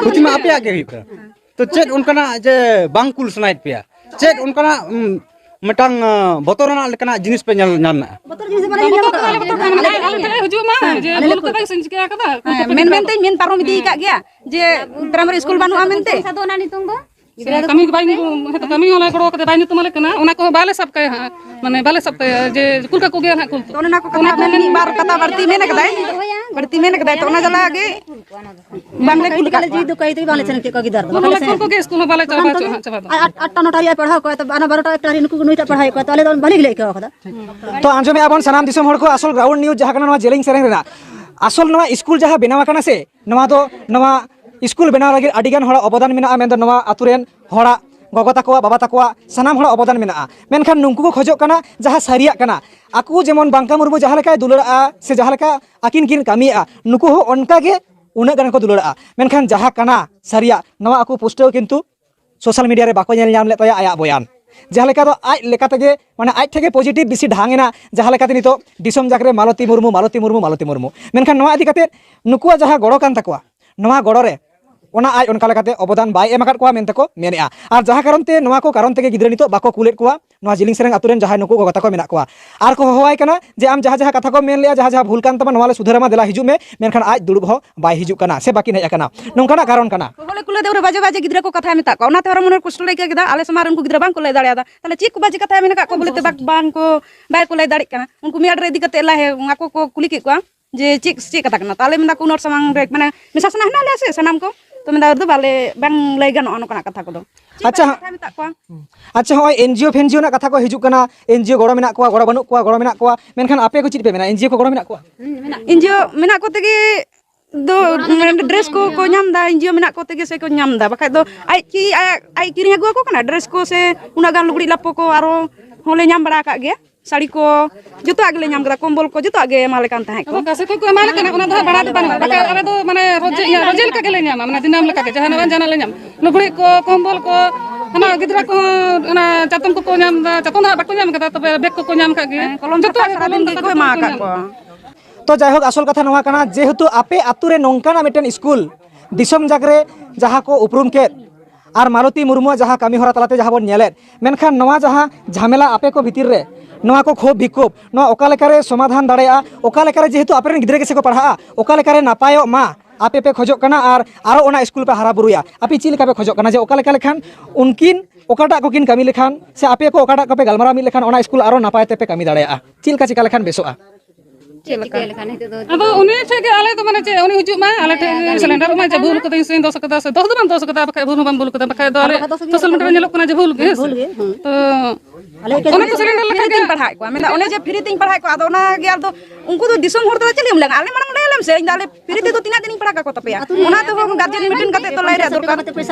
ᱠᱷᱚᱛᱤ ᱢᱟ ᱟᱯᱮᱭᱟᱜ ᱜᱮ ᱦᱩᱭᱩᱜ ᱠᱟᱱᱟ᱾ ᱛᱚ ᱪᱮᱫ ᱚᱱᱠᱟᱱᱟᱜ ᱡᱮ ᱵᱟᱝ ᱠᱩᱞ ᱥᱟᱱᱟᱭᱮᱫ ᱯᱮᱭᱟ? ᱪᱮᱫ ᱚᱱᱠᱟᱱᱟᱜ, ᱩᱢ, ᱢᱤᱫᱴᱟᱝ, ᱟᱸ, ᱵᱚᱛᱚᱨ ᱨᱮᱱᱟᱜ ᱞᱮᱠᱟᱱᱟᱜ ᱡᱤᱱᱤᱥ ᱯᱮ ᱧᱮᱞ ᱧᱟᱢ ᱮᱫᱟ? ᱵᱚᱛᱚᱨ ᱡᱤᱱᱤᱥ ᱫᱚ ᱵᱟᱞᱮ ᱧᱮᱞ ᱟᱠᱟᱫᱟ᱾ ᱟᱞᱮ ᱴᱷᱮᱱ ᱦᱤᱡᱩᱜ ᱢᱟ, ᱡᱮ ᱵᱷᱩᱞ ᱠᱟᱫᱟᱭ ᱥᱮ ᱪᱤᱠᱟᱹ ᱠᱟᱫᱟ? ᱦᱮᱸ, ᱢᱮᱱ ᱢᱮᱱᱛᱮᱧ ᱢᱮᱱ ᱯᱟᱨᱚᱢ ᱤᱫᱤ ᱟᱠᱟᱫ ᱜᱮᱭᱟ ᱡᱮ ᱯᱨᱟᱭᱢᱟᱨᱤ ᱥᱠᱩᱞ ᱵᱟᱹᱱᱩᱜᱼᱟ ᱢᱮᱱᱛᱮ᱾ ᱟᱫᱚ ᱚᱱᱟ ᱧᱩᱛᱩᱢ ᱫᱚ? ᱥᱮ ᱠᱟᱹᱢᱤ ᱜᱮ ᱵᱟᱭ ᱧᱩᱛᱩᱢ, ᱦᱮᱸᱛᱚ ᱠᱟᱹᱢᱤ ᱦᱚᱸ ᱵᱟᱭ ᱜᱚᱲᱚ ᱠᱟᱫᱟ, ᱵᱟᱭ ᱧᱩᱛᱩᱢ ᱟᱞᱮ ᱠᱟᱱᱟ, ᱚᱱᱟ ᱠᱚᱦᱚᱸ ᱵᱟᱞᱮ ᱥᱟᱵ ᱠᱟᱭᱟ ᱦᱟᱸᱜ, ᱢᱟᱱᱮ ᱵᱟᱞᱮ ᱥᱟᱵ ᱠᱟᱭᱟ ᱡᱮ ᱠᱩᱞ ᱠᱟᱠᱚ ᱜᱮᱭᱟ ᱦᱟᱸᱜ ᱠᱩᱞ᱾ ᱛᱚ ᱚᱱᱮ ᱚᱱᱟ ᱠᱚ ᱠᱟᱛᱷᱟ ᱢᱮᱱ ᱢᱤᱫ ᱵᱟᱨ ᱠᱟᱛᱷᱟ ᱵᱟᱹᱲᱛᱤ ᱢᱮᱱ ᱠᱟᱫᱟᱭ, ᱵᱟᱹᱲᱛᱤ ᱢᱮᱱ ᱠᱟᱫᱟᱭ, ᱛᱚ ᱚᱱᱟ ᱡᱟᱞᱟ ᱜᱮ ᱵᱟᱝᱞᱮ ᱠᱩᱞ ᱠᱟᱫ ᱠᱚᱣᱟ᱾ ᱡᱤᱣᱤ ᱫᱚ ᱠᱟᱹᱭ ᱛᱮᱜᱮ ᱵᱟᱝᱞᱮ ᱥᱮᱱ ᱦᱚᱪᱚᱭᱮᱫ ᱠᱚᱣᱟ ᱜᱤᱫᱟᱹᱨ ᱫᱚ᱾ ᱠᱩᱞ ᱦᱚᱸᱞᱮ ᱠᱩᱞ ᱠᱚᱜᱮ, ᱥᱠᱩᱞ ᱦᱚᱸ ᱵᱟᱞᱮ ᱪᱟᱞᱟᱣ ᱦᱚᱪᱚᱣᱟᱜᱼᱟ ᱦᱟᱸᱜ, ᱪᱟᱵᱟ ᱫᱚ᱾ ᱟᱨ ᱟᱴ, ᱟᱴᱴᱟ ᱱᱚᱴᱟ ᱨᱮᱭᱟᱜ ᱯᱟᱲᱦᱟᱣ ᱠᱚᱣᱟ, ᱛᱚᱵᱮ ᱚᱱᱟ ᱵᱟᱨᱚᱴᱟ ᱮᱠᱴᱟ ᱨᱮ ᱱᱩᱠᱩ ᱱᱩᱭᱴᱟᱜ ᱯᱟᱲᱦᱟᱣᱮᱫ ᱠᱚᱣᱟ, ᱛᱚ ᱟᱞᱮ ᱫᱚ ᱵᱷᱟᱞᱮ ᱜᱮᱞᱮ ᱟᱹᱭᱠᱟᱹᱣ ᱠᱟᱫᱟ᱾ ᱛᱚ ᱟᱸᱡᱚᱢᱮᱫᱼᱟ ᱵᱚᱱ ᱥᱟᱱᱟᱢ ᱫᱤᱥᱚᱢ ᱦᱚᱲ ᱠᱚ, ᱟᱥᱚᱞ ᱜᱨᱟᱣᱩᱱᱰ ᱱᱤᱭᱩᱡᱽ ᱡᱟᱦᱟᱸ ᱠᱟᱱᱟ ᱱᱚᱣᱟ ᱡᱮᱞᱮᱧ ᱥᱮᱨᱮᱧ ᱨᱮᱱᱟᱜ, ᱟᱥᱚᱞ ᱱᱚᱣᱟ ᱥᱠᱩᱞ ᱡᱟᱦᱟᱸ ᱵᱮᱱᱟᱣ ᱟᱠᱟᱱᱟ ᱥᱮ, ᱱᱚᱣᱟ ᱫᱚ ᱱᱚᱣᱟ ᱥᱠᱩᱞ ᱵᱮᱱᱟᱣ ᱞᱟᱹᱜᱤᱫ ᱟᱹᱰᱤᱜᱟᱱ ᱦᱚᱲᱟᱜ ᱚᱵᱚᱫᱟᱱ ᱢᱮᱱᱟᱜᱼᱟ, ᱢᱮᱱᱫᱚ ᱱᱚᱣᱟ ᱟᱛᱳ ᱨᱮᱱ ᱦᱚᱲᱟᱜ, ᱜᱚᱜᱚ ᱛᱟᱠᱚᱣᱟᱜ, ᱵᱟᱵᱟ ᱛᱟᱠᱚᱣᱟᱜ, ᱥᱟᱱᱟᱢ ᱦᱚᱲᱟᱜ ᱚᱵᱚᱫᱟᱱ ᱢᱮᱱᱟᱜᱼᱟ᱾ ᱢᱮᱱᱠᱷᱟᱱ ᱱᱩᱠᱩ ᱠᱚ ᱠᱷᱚᱡᱚᱜ ᱠᱟᱱᱟ ᱡᱟᱦᱟᱸ ᱥᱟᱹᱨᱤᱭᱟᱜ ᱠᱟᱱᱟ᱾ ᱟᱠᱚ ᱡᱮᱢᱚᱱ ᱵᱟᱝᱠᱟ ᱢᱩᱨᱢᱩ ᱡᱟᱦᱟᱸ ᱞᱮᱠᱟᱭ ᱫᱩᱞᱟᱹᱲᱟᱜᱼᱟ ᱥᱮ ᱡᱟᱦᱟᱸ ᱞᱮᱠᱟ ᱟᱹᱠᱤᱱ ᱠᱤᱱ ᱠᱟᱹᱢᱤᱭᱮᱫᱼᱟ, ᱱᱩᱠᱩ ᱦᱚᱸ ᱚᱱᱠᱟ ᱜᱮ ᱩᱱᱟᱹᱜ ᱜᱟᱱ ᱠᱚ ᱫᱩᱞᱟᱹᱲᱟᱜᱼᱟ᱾ ᱢᱮᱱᱠᱷᱟᱱ ᱡᱟᱦᱟᱸ ᱠᱟᱱᱟ ᱥᱟᱹᱨᱤᱭᱟᱜ, ᱱᱚᱣᱟ ᱟᱠᱚ ᱯᱩᱥᱴᱟᱹᱣ ᱠᱤᱱᱛᱩ ᱥᱳᱥᱟᱞ ᱢᱤᱰᱤᱭᱟ ᱨᱮ ᱵᱟᱠᱚ ᱧᱮᱞ ᱧᱟᱢ ᱞᱮᱫ ᱛᱟᱭᱟ ᱟᱭᱟᱜ ᱵᱚᱭᱟᱱ᱾ ᱡᱟᱦᱟᱸ ᱞᱮᱠᱟ ᱫᱚ ᱟᱡ ᱞᱮᱠᱟ ᱛᱮᱜᱮ, ᱢᱟᱱᱮ, ᱟᱡ ᱴᱷᱮᱱ ᱜᱮ ᱯᱚᱡᱤᱴᱤᱵᱷ ᱵᱮᱥᱤ ᱰᱷᱟᱝ ᱮᱱᱟ, ᱡᱟᱦᱟᱸ ᱞᱮᱠᱟᱛᱮ ᱱᱤᱛᱚᱜ ᱫᱤᱥᱚᱢ ᱡᱟᱠ ᱨᱮ ᱢᱟᱞᱚᱛᱤ ᱢᱩᱨᱢᱩ, ᱢᱟᱞᱚᱛᱤ ᱢᱩᱨᱢᱩ, ᱢᱟᱞᱚᱛᱤ ᱢᱩᱨᱢᱩ᱾ ᱢᱮᱱᱠᱷᱟᱱ ᱱᱚᱣᱟ ᱤᱫᱤ ᱠᱟᱛᱮ ᱱᱩᱠᱩᱣᱟᱜ ᱡᱟᱦᱟᱸ ᱜᱚᱲᱚ ᱠᱟᱱ ᱛᱟᱠᱚᱣᱟ, ᱱᱚᱣᱟ ᱜᱚᱲᱚ ᱨᱮ ᱚᱱᱟ ᱟᱡ ᱚᱱᱠᱟ ᱞᱮᱠᱟᱛᱮ ᱚᱵᱚᱫᱟᱱ ᱵᱟᱭ ᱮᱢ ᱟᱠᱟᱫ ᱠᱚᱣᱟ ᱢᱮᱱᱛᱮ ᱠᱚ ᱢᱮᱱᱮᱫᱼᱟ᱾ ᱟᱨ ᱡᱟᱦᱟᱸ ᱠᱟᱨᱚᱱ ᱛᱮ ᱱᱚᱣᱟ ᱠᱚ ᱠᱟᱨᱚᱱ ᱛᱮᱜᱮ ᱜᱤᱫᱽᱨᱟᱹ ᱱᱤᱛᱚᱜ ᱵᱟᱠᱚ ᱠᱩᱞᱮᱫ ᱠᱚᱣᱟ ᱱᱚᱣᱟ ᱡᱤᱞᱤᱧ ᱥᱮᱨᱮᱝ ᱟᱛᱳ ᱨᱮᱱ ᱡᱟᱦᱟᱸᱭ ᱱᱩᱠᱩ ᱜᱚᱜᱚ ᱛᱟᱠᱚ ᱢᱮᱱᱟᱜ ᱠᱚᱣᱟ᱾ ᱟᱨ ᱠᱚ ᱦᱚᱦᱚᱣᱟᱭ ᱠᱟᱱᱟ ᱡᱮ ᱟᱢ ᱡᱟᱦᱟᱸ ᱡᱟᱦᱟᱸ ᱠᱟᱛᱷᱟ ᱠᱚᱢ ᱢᱮᱱ ᱞᱮᱜᱼᱟ, ᱡᱟᱦᱟᱸ ᱡᱟᱦᱟᱸ ᱵᱷᱩᱞ ᱠᱟᱱ ᱛᱟᱢᱟ, ᱱᱚᱣᱟ ᱞᱮ ᱥᱩᱫᱷᱟᱹᱨ ᱟᱢᱟ, ᱫᱮᱞᱟ ᱦᱤᱡᱩᱜ ᱢᱮ, ᱢᱮᱱᱠᱷᱟᱱ ᱟᱡ ᱫᱩᱲᱩᱵ ᱦᱚᱸ ᱵᱟᱭ ᱦᱤᱡᱩᱜ ᱠᱟᱱᱟ ᱥᱮ ᱵᱟᱹᱠᱤᱱ ᱦᱮᱡ ᱟᱠᱟᱱᱟ᱾ ᱱᱚᱝᱠᱟᱱᱟᱜ ᱠᱟᱨᱚᱱ ᱠᱟᱱᱟ᱾ ᱦᱚᱦᱚ ᱞᱮ ᱠᱩᱞᱟᱹᱭ ᱫᱮ, ᱩᱱᱨᱮ ᱵᱟᱡᱮ ᱵᱟᱡᱮ ᱜᱤᱫᱽᱨᱟᱹ ᱠᱚ ᱠᱟᱛᱷᱟᱭ ᱢᱮᱛᱟᱜ ᱠᱚᱣᱟ, ᱚᱱᱟᱛᱮ ᱟᱨᱚ ᱢᱚᱱᱮ ᱨᱮ ᱠᱚᱥᱴᱚ ᱞᱮ ᱟᱹᱭᱠᱟᱹᱣ ᱠᱮᱫᱟ᱾ ᱟᱞᱮ ᱥᱚᱢᱟᱡᱽ ᱨᱮ ᱩᱱᱠᱩ ᱜᱤᱫᱽᱨᱟᱹ ᱵᱟᱝ ᱠᱚ ᱞᱟᱹᱭ ᱫᱟᱲᱮᱭᱟᱫᱟ, ᱛᱟᱦᱞᱮ ᱪᱮᱫ ᱠᱚ ᱵᱟᱡᱮ ᱠᱟᱛᱷᱟᱭ ᱢᱮᱱ ᱟᱠᱟᱫ ᱠᱚᱣᱟ ᱵᱚᱞᱮ ᱛᱮ ᱵᱟᱝ, ᱵᱟᱝ ᱠᱚ, ᱵᱟᱭ ᱠᱚ ᱞᱟᱹᱭ ᱫᱟᱲᱮᱭᱟᱜ ᱠᱟᱱᱟ᱾ ᱩᱱᱠᱩ ᱢᱤᱫ ᱟᱲᱮ ᱨᱮ ᱤᱫᱤ ᱠᱟᱛᱮ ᱞᱟᱦᱮ ᱟᱠᱚ ᱠᱚ ᱠᱩᱞᱤ ᱠᱮᱫ ᱠᱚᱣᱟ ᱡᱮ ᱪᱮᱫ, ᱪᱮᱫ ᱠᱟᱛᱷᱟ ᱠᱟᱱᱟ, ᱛᱟᱦᱞᱮ ᱢᱮᱱᱫᱟ ᱠᱚ ᱩᱱ ᱦᱚᱲ ᱥᱟᱢᱟᱝ ᱨᱮ ᱢᱟᱱᱮ ᱢᱮᱥᱟ ᱥᱟᱱᱟ ᱦᱮᱱᱟᱜ ᱞᱮᱭᱟ ᱥᱮ ᱥᱟᱱᱟᱢ ᱠᱚ, ᱛᱚ ᱢᱮᱱᱫᱟ ᱫᱚ ᱵᱟᱞᱮ, ᱵᱟᱝ ᱞᱟᱹᱭ ᱜᱟᱱᱚᱜᱼᱟ ᱱᱚᱝᱠᱟᱱᱟᱜ ᱠᱟᱛᱷᱟ ᱠᱚᱫᱚ᱾ ᱪᱮᱫ ᱟᱪᱪᱷᱟ᱾ ᱠᱟᱛᱷᱟ ᱢᱮᱛᱟᱜ ᱠᱚᱣᱟ? ᱟᱪᱪᱷᱟ, ᱦᱚᱸᱜᱼᱚᱭ ᱮᱱᱡᱤᱳ ᱯᱷᱮᱱᱡᱤᱳ ᱨᱮᱱᱟᱜ ᱠᱟᱛᱷᱟ ᱠᱚ ᱦᱤᱡᱩᱜ ᱠᱟᱱᱟ, ᱮᱱᱡᱤᱳ ᱜᱚᱲᱚ ᱢᱮᱱᱟᱜ ᱠᱚᱣᱟ, ᱜᱚᱲᱚ ᱵᱟᱹᱱᱩᱜ ᱠᱚᱣᱟ, ᱜᱚᱲᱚ ᱢᱮᱱᱟᱜ ᱠᱚᱣᱟ, ᱢᱮᱱᱠᱷᱟᱱ ᱟᱯᱮ ᱠᱚ ᱪᱮᱫ ᱯᱮ ᱢᱮᱱᱟ, ᱮᱱᱡᱤᱳ ᱠᱚ ᱜᱚᱲᱚ ᱢᱮᱱᱟᱜ ᱠᱚᱣᱟ? ᱮᱱᱡᱤᱳ ᱢᱮᱱᱟᱜ ᱠᱚ ᱛᱮᱜᱮ ᱫᱚ ᱰᱨᱮᱥ ᱠᱚ ᱠᱚ ᱧᱟᱢ ᱮᱫᱟ, ᱮᱱᱡᱤᱳ ᱢᱮᱱᱟᱜ ᱠᱚ ᱛᱮᱜᱮ ᱥᱮ ᱠᱚ ᱧᱟᱢ ᱮᱫᱟ, ᱵᱟᱠᱷᱟᱡ ᱫᱚ ᱟᱡ ᱠᱤ ᱟᱡ, ᱟᱡ ᱠᱤᱨᱤᱧ ᱟᱹᱜᱩ ᱟᱠᱚ ᱠᱟᱱᱟ ᱰᱨᱮᱥ ᱠᱚ ᱥᱮ ᱩᱱᱟᱹᱜ ᱜᱟᱱ ᱞᱩᱜᱽᱲᱤᱡ ᱞᱟᱯᱚ ᱠᱚ ᱟᱨᱚ ᱦᱚᱸᱞᱮ ᱧᱟᱢ ᱵᱟᱲᱟ ᱟᱠᱟᱫ ᱜᱮᱭᱟ, ᱥᱟᱹᱲᱤ ᱠᱚ ᱡᱚᱛᱚᱣᱟᱜ ᱜᱮᱞᱮ ᱧᱟᱢ ᱠᱮᱫᱟ, ᱠᱚᱢᱵᱚᱞ ᱠᱚ ᱡᱚᱛᱚᱣᱟᱜ ᱜᱮ ᱮᱢᱟ ᱞᱮ ᱠᱟᱱ ᱛᱟᱦᱮᱸᱫ ᱠᱚ᱾ ᱟᱫᱚ ᱚᱠᱟ ᱥᱮᱫ ᱠᱷᱚᱱ ᱠᱚ ᱮᱢᱟ ᱞᱮ ᱠᱟᱱᱟ ᱚᱱᱟ ᱫᱚ ᱦᱟᱸᱜ ᱵᱟᱲᱟᱭ ᱫᱚ ᱵᱟᱹᱱᱩᱜᱼᱟ, ᱵᱟᱠᱷᱟᱡ ᱟᱞᱮ ᱫᱚ ᱢᱟᱱᱮ ᱨᱚᱡᱮ, ᱤᱭᱟᱹ, ᱨᱚᱡᱮ ᱞᱮᱠᱟ ᱜᱮᱞᱮ ᱧᱟᱢᱟ, ᱢᱟᱱᱮ ᱫᱤᱱᱟᱹᱢ ᱞᱮᱠᱟ ᱜᱮ ᱡᱟᱦᱟᱱᱟᱜ ᱵᱟᱝ ᱡᱟᱦᱟᱱᱟᱜ ᱞᱮ ᱧᱟᱢᱟ, ᱞᱩᱜᱽᱲᱤᱡ ᱠᱚ, ᱠᱚᱢᱵᱚᱞ ᱠᱚ, ᱦᱟᱱᱟ ᱜᱤᱫᱽᱨᱟ ᱠᱚᱦᱚᱸ ᱚᱱᱟ ᱪᱟᱛᱚᱢ ᱠᱚᱠᱚ ᱧᱟᱢ ᱮᱫᱟ, ᱪᱟᱛᱚᱢ ᱫᱚ ᱦᱟᱸᱜ ᱵᱟᱠᱚ ᱧᱟᱢ ᱟᱠᱟᱫ ᱜᱮᱭᱟ, ᱦᱮᱸ, ᱠᱚᱞᱚᱢ ᱡᱚᱛᱚᱣᱟᱜ ᱠᱷᱟᱛᱟ ᱜᱮ ᱥᱟᱨᱟ ᱠᱚᱞᱚᱢ ᱫᱤᱱ ᱠᱷᱟᱛᱟ ᱜᱮᱠᱚ ᱠᱚ ᱮᱢᱟ ᱧᱟᱢ ᱟᱠᱟᱫ ᱮᱫᱟ᱾ ᱠᱚᱣᱟ᱾ ᱛᱚ ᱡᱟᱭᱦᱳᱠ, ᱟᱥᱚᱞ ᱠᱟᱛᱷᱟ ᱱᱚᱣᱟ ᱠᱟᱱᱟ, ᱡᱮᱦᱮᱛᱩ ᱟᱯᱮ ᱟᱛᱳ ᱨᱮ ᱱᱚᱝᱠᱟᱱᱟᱜ ᱢᱤᱫᱴᱮᱱ ᱥᱠᱩᱞ ᱫᱤᱥᱚᱢ ᱡᱟᱠ ᱨᱮ ᱡᱟᱦᱟᱸ ᱠᱚ ᱩᱯᱨᱩᱢ ᱠᱮᱫ ᱟᱨ ᱢᱟᱞᱚᱛᱤ ᱢᱩᱨᱢᱩᱣᱟᱜ ᱡᱟᱦᱟᱸ ᱠᱟᱹᱢᱤ ᱦᱚᱨᱟ ᱛᱟᱞᱟᱛᱮ ᱡᱟᱦᱟᱸ ᱵᱚᱱ ᱧᱮᱞᱮᱫ, ᱢᱮᱱᱠᱷᱟᱱ ᱱᱚᱣᱟ ᱡᱟᱦᱟᱸ ᱡᱷᱟᱢᱮᱞᱟ ᱟᱯᱮ ᱠᱚ ᱵᱷᱤᱛᱤᱨ ᱨᱮ, ᱱᱚᱣᱟ ᱠᱚ ᱠᱷᱳᱵ ᱵᱤᱠᱳᱵ, ᱱᱚᱣᱟ ᱚᱠᱟ ᱞᱮᱠᱟᱨᱮ ᱥᱚᱢᱟᱫᱷᱟᱱ ᱫᱟᱲᱮᱭᱟᱜᱼᱟ, ᱚᱠᱟ ᱞᱮᱠᱟᱨᱮ ᱡᱮᱦᱮᱛᱩ ᱟᱯᱮ ᱨᱮᱱ ᱜᱤᱫᱽᱨᱟᱹ ᱜᱮᱥᱮ ᱠᱚ ᱯᱟᱲᱦᱟᱜᱼᱟ, ᱚᱠᱟ ᱞᱮᱠᱟᱨᱮ ᱱᱟᱯᱟᱭᱚᱜ ᱢᱟ, ᱟᱯᱮ ᱯᱮ ᱠᱷᱚᱡᱚᱜ ᱠᱟᱱᱟ ᱟᱨ ᱟᱨᱚ ᱚᱱᱟ ᱥᱠᱩᱞ ᱯᱮ ᱦᱟᱨᱟ ᱵᱩᱨᱩᱭᱟ, ᱟᱯᱮ ᱪᱮᱫ ᱞᱮᱠᱟ ᱯᱮ ᱠᱷᱚᱡᱚᱜ ᱠᱟᱱᱟ ᱡᱮ ᱚᱠᱟ ᱞᱮᱠᱟ ᱞᱮᱠᱷᱟᱱ ᱩᱱᱠᱤᱱ ᱚᱠᱟᱴᱟᱜ ᱠᱚᱠᱤᱱ ᱠᱟᱹᱢᱤ ᱞᱮᱠᱷᱟᱱ ᱥᱮ ᱟᱯᱮ ᱠᱚ ᱚᱠᱟᱴᱟᱜ ᱠᱚᱯᱮ ᱜᱟᱞᱢᱟᱨᱟᱣ ᱢᱤᱫ ᱞᱮᱠᱷᱟᱱ ᱚᱱᱟ ᱥᱠᱩᱞ ᱟᱨᱚ ᱱᱟᱯᱟᱭ ᱛᱮᱯᱮ ᱠᱟᱹᱢᱤ ᱫᱟᱲᱮᱭᱟᱜᱼᱟ? ᱪᱮᱫ ᱞᱮᱠᱟ ᱪᱤᱠᱟ ᱞᱮᱠᱷᱟᱱ ᱵᱮᱥᱚᱜᱼᱟ? ᱪᱮᱫ ᱞᱮᱠᱟ? ᱪᱮᱫ ᱞᱮᱠᱟ ᱱᱤᱛᱚᱜ ᱫᱚ? ᱟᱫᱚ ᱩᱱᱤ ᱴᱷᱮᱡ ᱜᱮ ᱟᱞᱮ ᱫᱚ ᱢᱟᱱᱮ ᱪᱮᱫ, ᱩᱱᱤ ᱦᱤᱡᱩᱜ ᱢᱟ ᱟᱞᱮ ᱴᱷᱮᱡ ᱦᱮᱸ, ᱜᱮ ᱦᱮᱸ, ᱥᱤᱞᱤᱱᱰᱟᱨ ᱢᱟ ᱡᱮ ᱵᱷᱩᱞ ᱠᱟᱫᱟᱹᱧ ᱥᱮ ᱫᱚᱥ ᱠᱟᱫᱟ ᱥᱮ ᱫᱚᱥ ᱫᱚ ᱵᱟᱝ ᱫᱚᱥ ᱠᱟᱫᱟ, ᱵᱟᱠᱷᱟᱡ ᱵᱷᱩᱞ ᱦᱚᱸ ᱵᱟᱝ ᱵᱷᱩᱞ ᱠᱟᱫᱟ, ᱵᱟᱠᱷᱟᱡ ᱫᱚ ᱟᱞᱮ ᱵᱟᱠᱷᱟᱡ ᱫᱚ ᱥᱤᱞᱤᱱᱰᱟᱨ ᱥᱳᱥᱟᱞ ᱢᱤᱰᱤᱭᱟ ᱨᱮ ᱧᱮᱞᱚᱜ ᱠᱟᱱᱟ ᱡᱮ ᱵᱷᱩᱞ ᱜᱮ, ᱦᱮᱸ ᱥᱮ? ᱵᱷᱩᱞ ᱜᱮ, ᱦᱮᱸ᱾ ᱛᱚ ᱟᱞᱮ ᱚᱱᱟ ᱠᱚ ᱥᱤᱞᱤᱱᱰᱟᱨ ᱞᱮᱠᱷᱟᱱ ᱯᱷᱨᱤ ᱜᱮ ᱛᱤᱧ ᱯᱟᱲᱦᱟᱣᱮᱫ ᱠᱚᱣᱟ, ᱢᱮᱱᱫᱟ ᱚᱱᱮ ᱡᱮ ᱯᱷᱨᱤ ᱛᱤᱧ ᱯᱟᱲᱦᱟᱣᱮᱫ ᱠᱚᱣᱟ, ᱟᱫᱚ ᱚᱱᱟ ᱜᱮ ᱟᱫᱚ ᱩᱱᱠᱩ ᱫᱚ ᱫᱤᱥᱚᱢ ᱦᱚᱲ ᱫᱚ ᱪᱮᱫ ᱮᱢ ᱞᱟᱹᱭᱟ, ᱟᱞᱮ ᱢᱟᱲᱟᱝ ᱞᱟᱹᱭ ᱟᱞᱮᱢ ᱥᱮ, ᱤᱧ ᱫᱚ ᱟᱞᱮ ᱯᱷᱨᱤ ᱛᱮᱫᱚ ᱛᱤᱱᱟᱹᱜ ᱫᱤᱱᱤᱧ ᱯᱟᱲᱦᱟᱣ ᱠᱟᱠᱚ ᱛᱟᱯᱮᱭᱟ? ᱟᱹᱛᱩ ᱨᱮ ᱚᱱᱟ ᱛᱮᱦᱚᱸ ᱜᱟᱨᱡᱮᱱ ᱢᱤᱴᱤᱝ ᱠᱟᱛᱮ ᱛᱚ ᱞᱟᱹᱭ ᱨᱮᱭᱟᱜ ᱫᱚᱨᱠᱟᱨ᱾